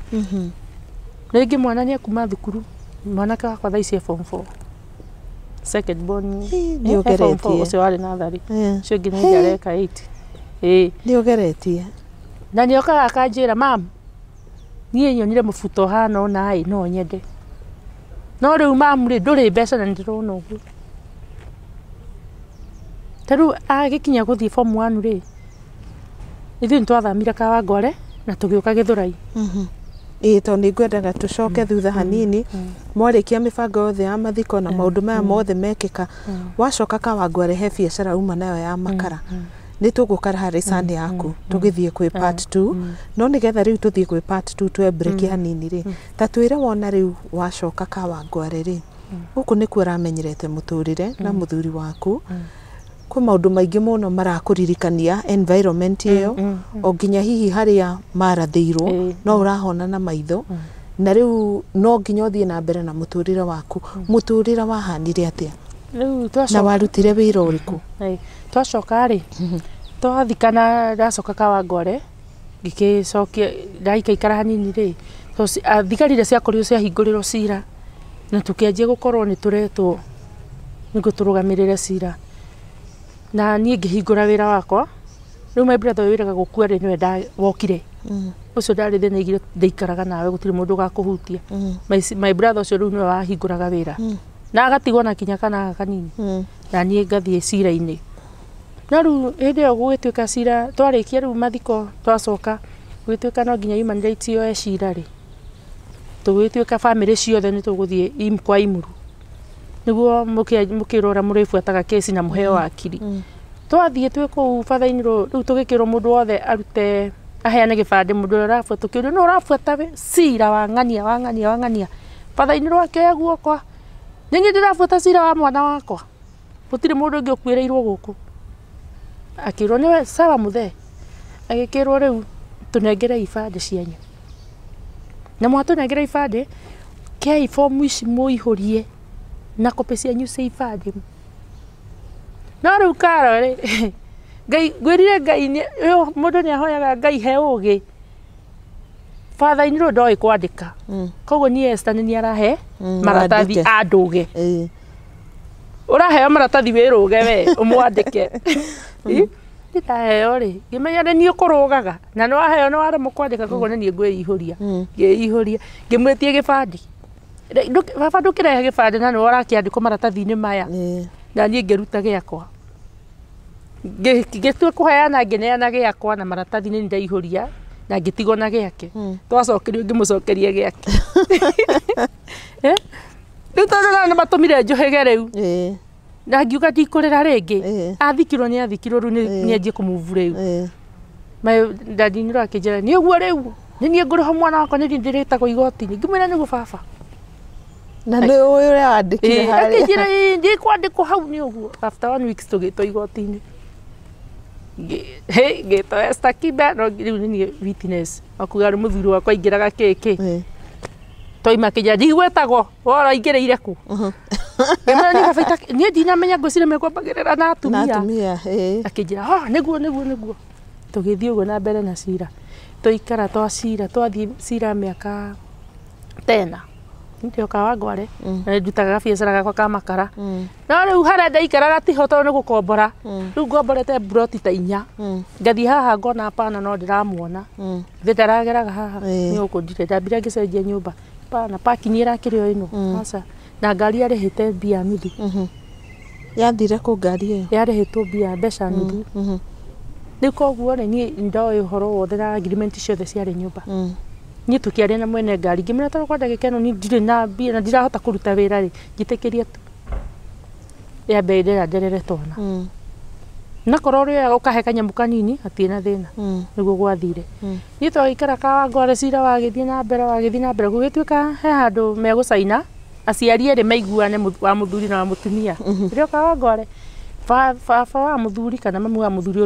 Rĩngĩ mwana nĩ akuma thukuru, mwanake wakwa thaa ici e form 4, second born Nĩ e form 4, ũgeretie. ũcio warĩ natharĩ, ũcio ũngĩ nĩ areka 8. Ĩĩ. Nĩ ũgeretie. Na nĩ okaga akanjĩra, mam, niĩ nyonire mũbuto ũhana ũna ĩ, no nyende, no rĩu mam rĩ ndũrĩ mbeca na nĩndĩrona ũguo. Ta rĩu agĩkinya gũthiĩ form 1 rĩ, ithuĩ nĩtwathamire Kawangware na tũgĩũka Gĩthũrai. Ĩĩ, tondũ nĩ ngwendaga tũcoke thutha hanini. Mwarĩkia mĩbango yothe ya mathiko na maũndũ maya mothe mekĩka, wacoka Kawangware he biacara uma nayo ya makara. Nĩ tũgũka harĩ cani yaku tũgĩthiĩ kwĩ part 2, no nĩgetha rĩu tũthiĩ kwĩ part 2 twe break hanini rĩ, ta twĩre wona rĩu wacoka Kawangware rĩ, gũkũ nĩkuo ũramenyerete mũtũrĩre na mũthuri waku, kwĩ maũndũ maingĩ mũno marakũririkania environment ĩyo, o nginya hihi harĩa marathĩirwo no ũrahona na maitho, na rĩu no nginya ũthiĩ na mbere na mũtũrĩre waku. Mũtũrĩre wahanire atĩa? Rĩu Na twacoka warutire wĩra ũrĩkũ? Twacoka rĩ, twathikana, ndacoka Kawangware ngĩgĩcokia ndaikaikara hanini rĩ, thigari iria ciakorirwo ciahingũrĩrwo cira na tũkĩanjia gũkorwo nĩ tũretwo nĩguo tũrũgamĩrĩre cira, na niĩ ngĩhingũra wĩra wakwa. Rĩu my brother ũyũ wĩraga gũkua rĩ, nĩwe wokire ũcio ndarĩ thĩna igire ndĩikaraga nawe gũtirĩ mũndũ ũgakũhutia. My brother ũcio rĩu nĩwe wahingũraga wĩra na agatigwo na kinya kana kanini, na niĩ ngathiĩ cira-inĩ. No rĩu hĩndĩ ĩyo gũgĩtuĩka cira twarĩkia rĩu mathiko twacoka gũgĩtuĩka no nginya human rights yoe cira rĩ, tũgĩtuĩka bamĩrĩ ciothe nĩ tũgũthiĩ kwa Imuru nĩguo mũkĩrwo ũrĩa mũrĩbuataga kesi na mũheo wakiri. Twathiĩ twĩ kũu batha-inĩ rĩu tũgĩkĩrwo mũndũ wothe arute aheane gĩbandĩ, mũndũ ũrĩa ũrabuata, tũkĩũrio nũ ũrabuata cira wa ng'ania wa ng'ania wa ng'ania. Batha-inĩ rũ akĩoya guoko, nĩ niĩ ndĩrabuata cira wa mwana wakwa, gũtirĩ mũndũ ũngĩ ũkuĩrĩirwo gũkũ. Akĩrwo nĩwe sawa mũthee, agĩkĩrwo rĩu tũnengere ibandĩ cianyu, na mwatũnengera ibandĩ kei bomu ici mũihũrie na kopĩ cianyu cia ibandĩ. No rĩu Karo rĩ, Ngai ngwĩrire Ngai mũndũ nĩ ahoyaga Ngai he ũgĩ. Father in law ndoĩ kwandĩka. Koguo niĩ Esther nĩ niĩ arahe maratathi andũge. Ũraheo maratathi wĩrũge we ũmwandĩke. Ndaheo rĩ, ngĩmenya nĩ niĩ ũkũrũgaga na nĩ waheo nĩ waremwo kwandĩka koguo nĩ niĩ ngwĩihũria. Ngĩihũria ngĩmwĩtie gĩbandĩ. Baba ndũkĩrehe gĩbandĩ na nĩwe ũrakĩandĩkwo maratathi-inĩ maya. Na niĩ ngĩruta gĩakwa. Ngĩtua kũheana ngĩneana gĩakwa na maratathi nĩ ndaihũria na ngĩtigwo na gĩake. Twacokerio ngĩmũcokeria gĩake. Rĩu tondũ nĩ matũmire njũhĩge rĩu. Na ngiuga ndikũrĩra rĩngĩ. Athikirwo nĩ athikirwo rĩu nĩ anjie kũmove rĩu. My daddy nĩ akĩnjĩra nĩ ũguo rĩu nĩ niĩ ngũrĩha mwana wakwa nĩ niĩ ndĩrĩtagwo igoti-inĩ. Ngĩmwĩra nĩguo baba. Na nĩ ũĩ ũrĩa wandĩkire harĩa. Akĩnjĩra ndikwandĩkwo hau nĩ ũguo. After 1 week tũgĩtwo igoti-inĩ. Ngĩtwo Esther Kibe no rĩu nĩ niĩ witness. Akuga rĩ mũthuri wakwa aingĩraga kĩkĩ. Twaima kĩnja ndigwetagwo wora aingĩrĩire kũ. Ngĩmwĩra nĩ baba niĩ ndinamenya ngwĩciria mekwambagĩrĩra na atumia. Na atumia, Akĩnjĩra oh nĩguo nĩguo nĩguo. Tũgĩthiĩ ũguo na mbere na cira. Tũikara twa cira twathiĩ cira mĩaka tena. Ndio Kawangware na ndutaga biacara gakwa ka makara. No rĩu harĩa ndaikaraga tiho tondũ nĩ gũkombora. Rĩu ngomborete mburoti ta 4. Ngathiĩ haha ngona hapana no ndĩramuona. Thĩ ndarageraga haha nĩ gũkũ ndirĩ ndambire ngĩcenjia nyũmba. Hapana parking ĩrakĩrĩ o ĩno. Aca. Na ngari yarĩhĩte mbia nuthu. Yathire kũ ngari ĩyo? Yarĩhĩtwo mbia mbeca nuthu. Rĩu koguo rĩ niĩ ndoĩ ũhoro wothe na agreement ciothe ciarĩ nyũmba. Niĩ tũkĩaria na mwene ngari ngĩmwĩra tondũ kwa ndagĩka ĩno niĩ ndirĩ na mbia na ndirahota kũruta wĩra rĩ njĩtĩkĩrie tu yambe ĩndĩra nderere twana. Na korwo ũrĩoyaga ũkahe kanyamũ kanini hatirĩ na thĩna. Nĩguo gwathire. Niĩ twagĩikara Kawangware cira wagĩthiĩ na mbere wagĩthiĩ na mbere gũgĩtuĩka he handũ megũcaina aciari erĩ maiguane wa mũthuri na wa mũtumia. Rĩrĩa Kawangware baba wa mũthuri kana mamu wa mũthuri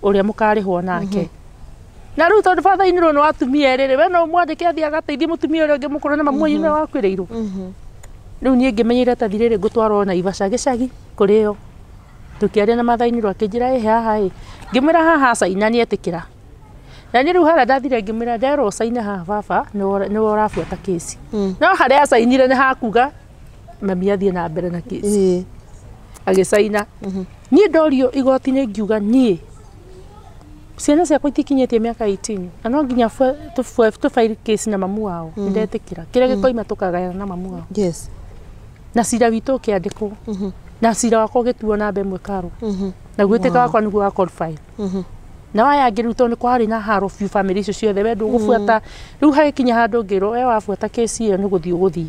ũrĩa mũkarĩhwo nake. Na rĩu tondũ father in law nĩ wa atumia erĩ rĩ we no mwandĩke athiĩ agateithie mũtumia ũrĩa ũngĩ mũkũrũ na mamu wanyu nĩwe wakuĩrĩirwo. Rĩu niĩ ngĩmenya iratathi rĩrĩ ngũtwarwo Naivasha gĩcagi kũrĩo. Tũkĩaria na mother in law akĩnjĩra ĩ haha ĩ. Ngĩmwĩra haha caina nĩ etĩkĩra. Na niĩ rĩu harĩa ndathire ngĩmwĩra nderwo caina haha baba nĩwe ũrabuata kĩci. No harĩa acainire nĩ hakuga mami athiĩ na mbere na kĩci. Agĩcaina. Niĩ ndorio igoti-inĩ ngiuga niĩ ciana ciakwa itikinyĩtie mĩaka 18 na no nginya tũ file case na mamu wao. Nĩndetĩkĩra kĩrĩa gĩkoima tũkagayana na mamu wao. Yes. Na cira witũ ũkĩandĩkwo. Na cira wakwa ũgĩtuo namba ĩmwe Karo. Na gwĩtĩka wakwa nĩguo wa qualify. Na waya angĩ rĩu tondũ nĩ kwarĩ na haro biũ family icio ciothe we ndũgũbuata. Rĩu hagĩkinya handũ ngĩrwo we wabuata kesi ĩyo nĩ gũthiĩ ũgũthiĩ.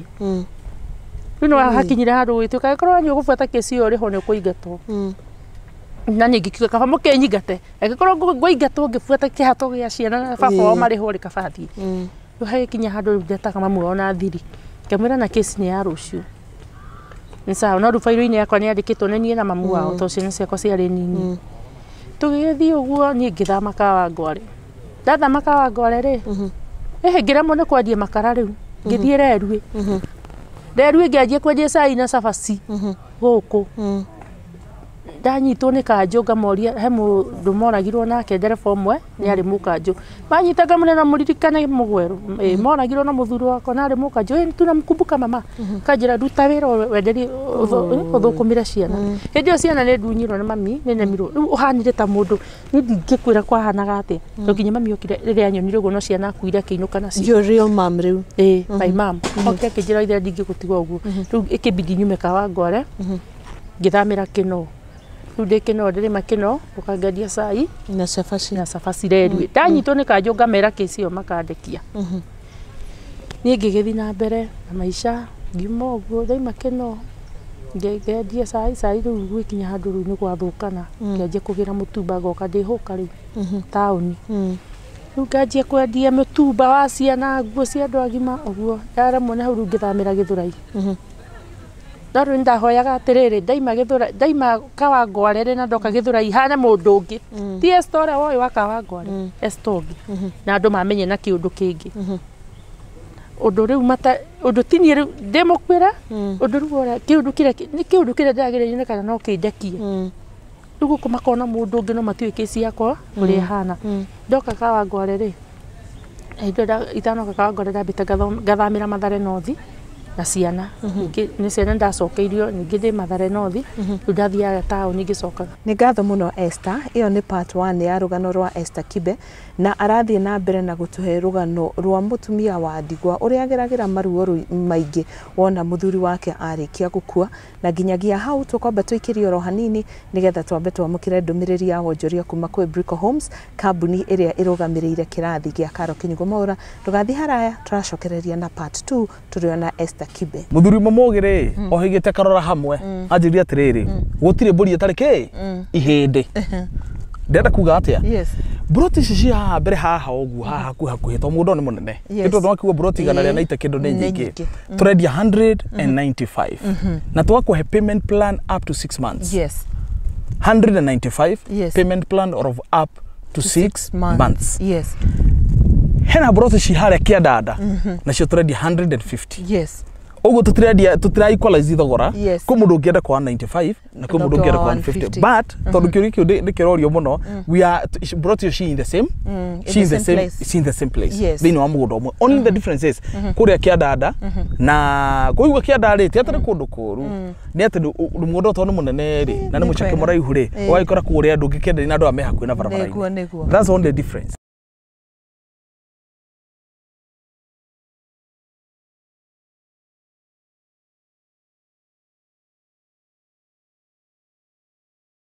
Rĩu nĩ hakinyire handũ gũgĩtuĩka angĩkorwo nĩ ũgũbuata kesi ĩyo ũrĩhwo nĩ ũkũingatwo. Na niĩ ngĩkiuga kaba mũkĩnyingate angĩkorwo ngũingatwo ngĩbuata kĩhato gĩa ciana na baba wao marĩhwo rĩ kaba thiĩ. Rĩu hagĩkinya handũ rĩu ndetaga mamu wao na thiri ngĩmwĩra na kesi nĩ ya rũciũ. Nĩ sawa no rĩu bairũ-inĩ yakwa nĩ yandĩkĩtwo nĩ niĩ na mamu wao tondũ ciana ciakwa ciarĩ nini. Tũgĩgĩthiĩ ũguo niĩ ngĩthama Kawangware. Ndathama Kawangware rĩ ngĩremwo nĩ kwendia makara rĩu ngĩthiĩ Reruĩ. Reruĩ ngĩanjia kwendia cai na cabaci gũkũ. Ndanyitwo nĩ kanjũ ngamoria he mũndũ moragirwo nake ndereba ũmwe nĩ arĩ mũkanjũ. Manyita ngamwĩra no mũririkane mũgwerũ. Moragirwo na mũthuri wakwa na arĩ mũkanjũ. Tunamkumbuka mama. Kanjĩra ruta wĩra wenderie ũthũkũmĩre ciana. Hĩndĩ ĩyo ciana nĩ ndunyirwo nĩ mami nĩ nemirwo. Rĩu ũhanire ta mũndũ niĩ ndingĩkwĩra kwahanaga atĩa. To nginya mami okire rĩrĩa anyonire ũguo no ciana akuire akĩinũka nacio. Your real mom rĩu. My mom. Okire akĩnjĩra ithe ndingĩgũtiga ũguo. Rĩu ĩkĩbidi nyume Kawangware ngĩthamĩra Kĩnoo. Rĩu ndĩ Kĩnoo ndĩrĩma Kĩnoo ũkangendia cai na cabaci. Na cabaci Reruĩ. Ndanyitwo nĩ kanjũ ngamera kesi ĩyo makandekia. Niĩ ngĩgĩthiĩ na mbere na maica ngiuma ũguo ndaima Kĩnoo ngendia cai cai rĩu gwĩkinya handũ rĩu nĩ gwathũkana ngĩanjia kũgĩra mũtumba ngoka ndĩhũka rĩu taũni. Rĩu nganjia kwendia mũtumba wa ciana nguo cia andũ agima ũguo ndaremwo nĩ hau rĩu ngĩthamĩra Gĩthũrai. No rĩu nĩndahoyaga atĩrĩrĩ ndaima Gĩthũrai ndaima Kawangware rĩ na ndoka Gĩthũrai hane mũndũ ũngĩ. Ti Esther ũrĩa woĩ wa Kawangware, Esther ũngĩ. Na andũ mamenye na kĩũndũ kĩngĩ. Ũndũ rĩu mata ũndũ ti niĩ rĩu ndĩmũkwĩra ũndũ rĩu ũrĩa kĩũndũ kĩrĩa nĩ kĩũndũ kĩrĩa ndĩragereire kana no kĩndekie. Rĩu gũkũ makona mũndũ ũngĩ no matiũĩ kĩci yakwa ũrĩa ĩhana. Ndoka Kawangware rĩ, hĩndĩ ĩyo itanoka Kawangware ndambĩte ngathamĩra Mathare North na ciana. Ningĩ nĩ ciana ndacokeirio ningĩ ndĩ Mathare North, rĩu ndathiaga taũni ngĩcokaga. Nĩ ngatho mũno Esther. Ĩyo nĩ part 1 ya rũgano rwa Esther Kibe, na arathiĩ na mbere na gũtũhe rũgano rwa mũtumia wa ndigwa ũrĩa ageragĩra maruo maingĩ wona mũthuri wake arĩkia gũkua. Na nginyagia hau tũkwamba tũikĩrie oro hanini nĩgetha twambe twamũkĩre ndũmĩrĩri ya wonjoria kuma kwĩ Brico Homes, kambuni ĩrĩa ĩrũgamĩrĩire kĩrathi gĩa Karo Kinyugo Mwaura. Ndũgathiĩ haraya, tũracokereria na part 2 tũrĩ ona Esther Kibe. Muthuri ũmwe mũgĩ rĩ, ohĩgĩte karora hamwe, anjĩrire atĩrĩrĩ, gũtirĩ mbũri ĩtarĩ kĩ ihĩndĩ. Ndĩrenda kuga atĩa? Yes. Mburoti ici ci haha mbere haha ũguo, haha hakuhĩ hakuhĩ, to mũgũnda ũyũ nĩ mũnene. Kĩndũ wakiuga mburoti 190 kĩndũ nĩ Nĩ nyingĩ. nyingĩ. Tũrendia 195 na tũgakũhe payment plan up to 6 months. 195. Payment plan of up to 6 months. Hena mburoti ci harĩa kĩandanda, nacio tũrendia 150. Ũguo tũtirendia, tũtira equalize thogora. Kwĩ mũndũ ũngĩenda kwa 195 na kwĩ Na mũndũ ũngĩ ũngĩenda wa kwa 150, 150. but tondũ kĩũria kĩu nĩ kĩrorio mũno, we are mburoti icio ci in the same, in she in the the same same place. She in the same place, thĩinĩ wa mũgũnda ũmwe. Only the difference is kũrĩa kĩandanda na kũigua kĩanda rĩ, ti atĩ nĩ kũndũ kũũru, nĩ atĩ mũgũnda ũyũ tondũ nĩ mũnene rĩ, na nĩ nĩ mũceke kwega. mũraihu rĩ, ũgagĩkora kũrĩa ndũngĩkĩenderia na andũ aya me hakuhĩ na barabara-inĩ. Nĩguo, nĩguo. That's the only difference.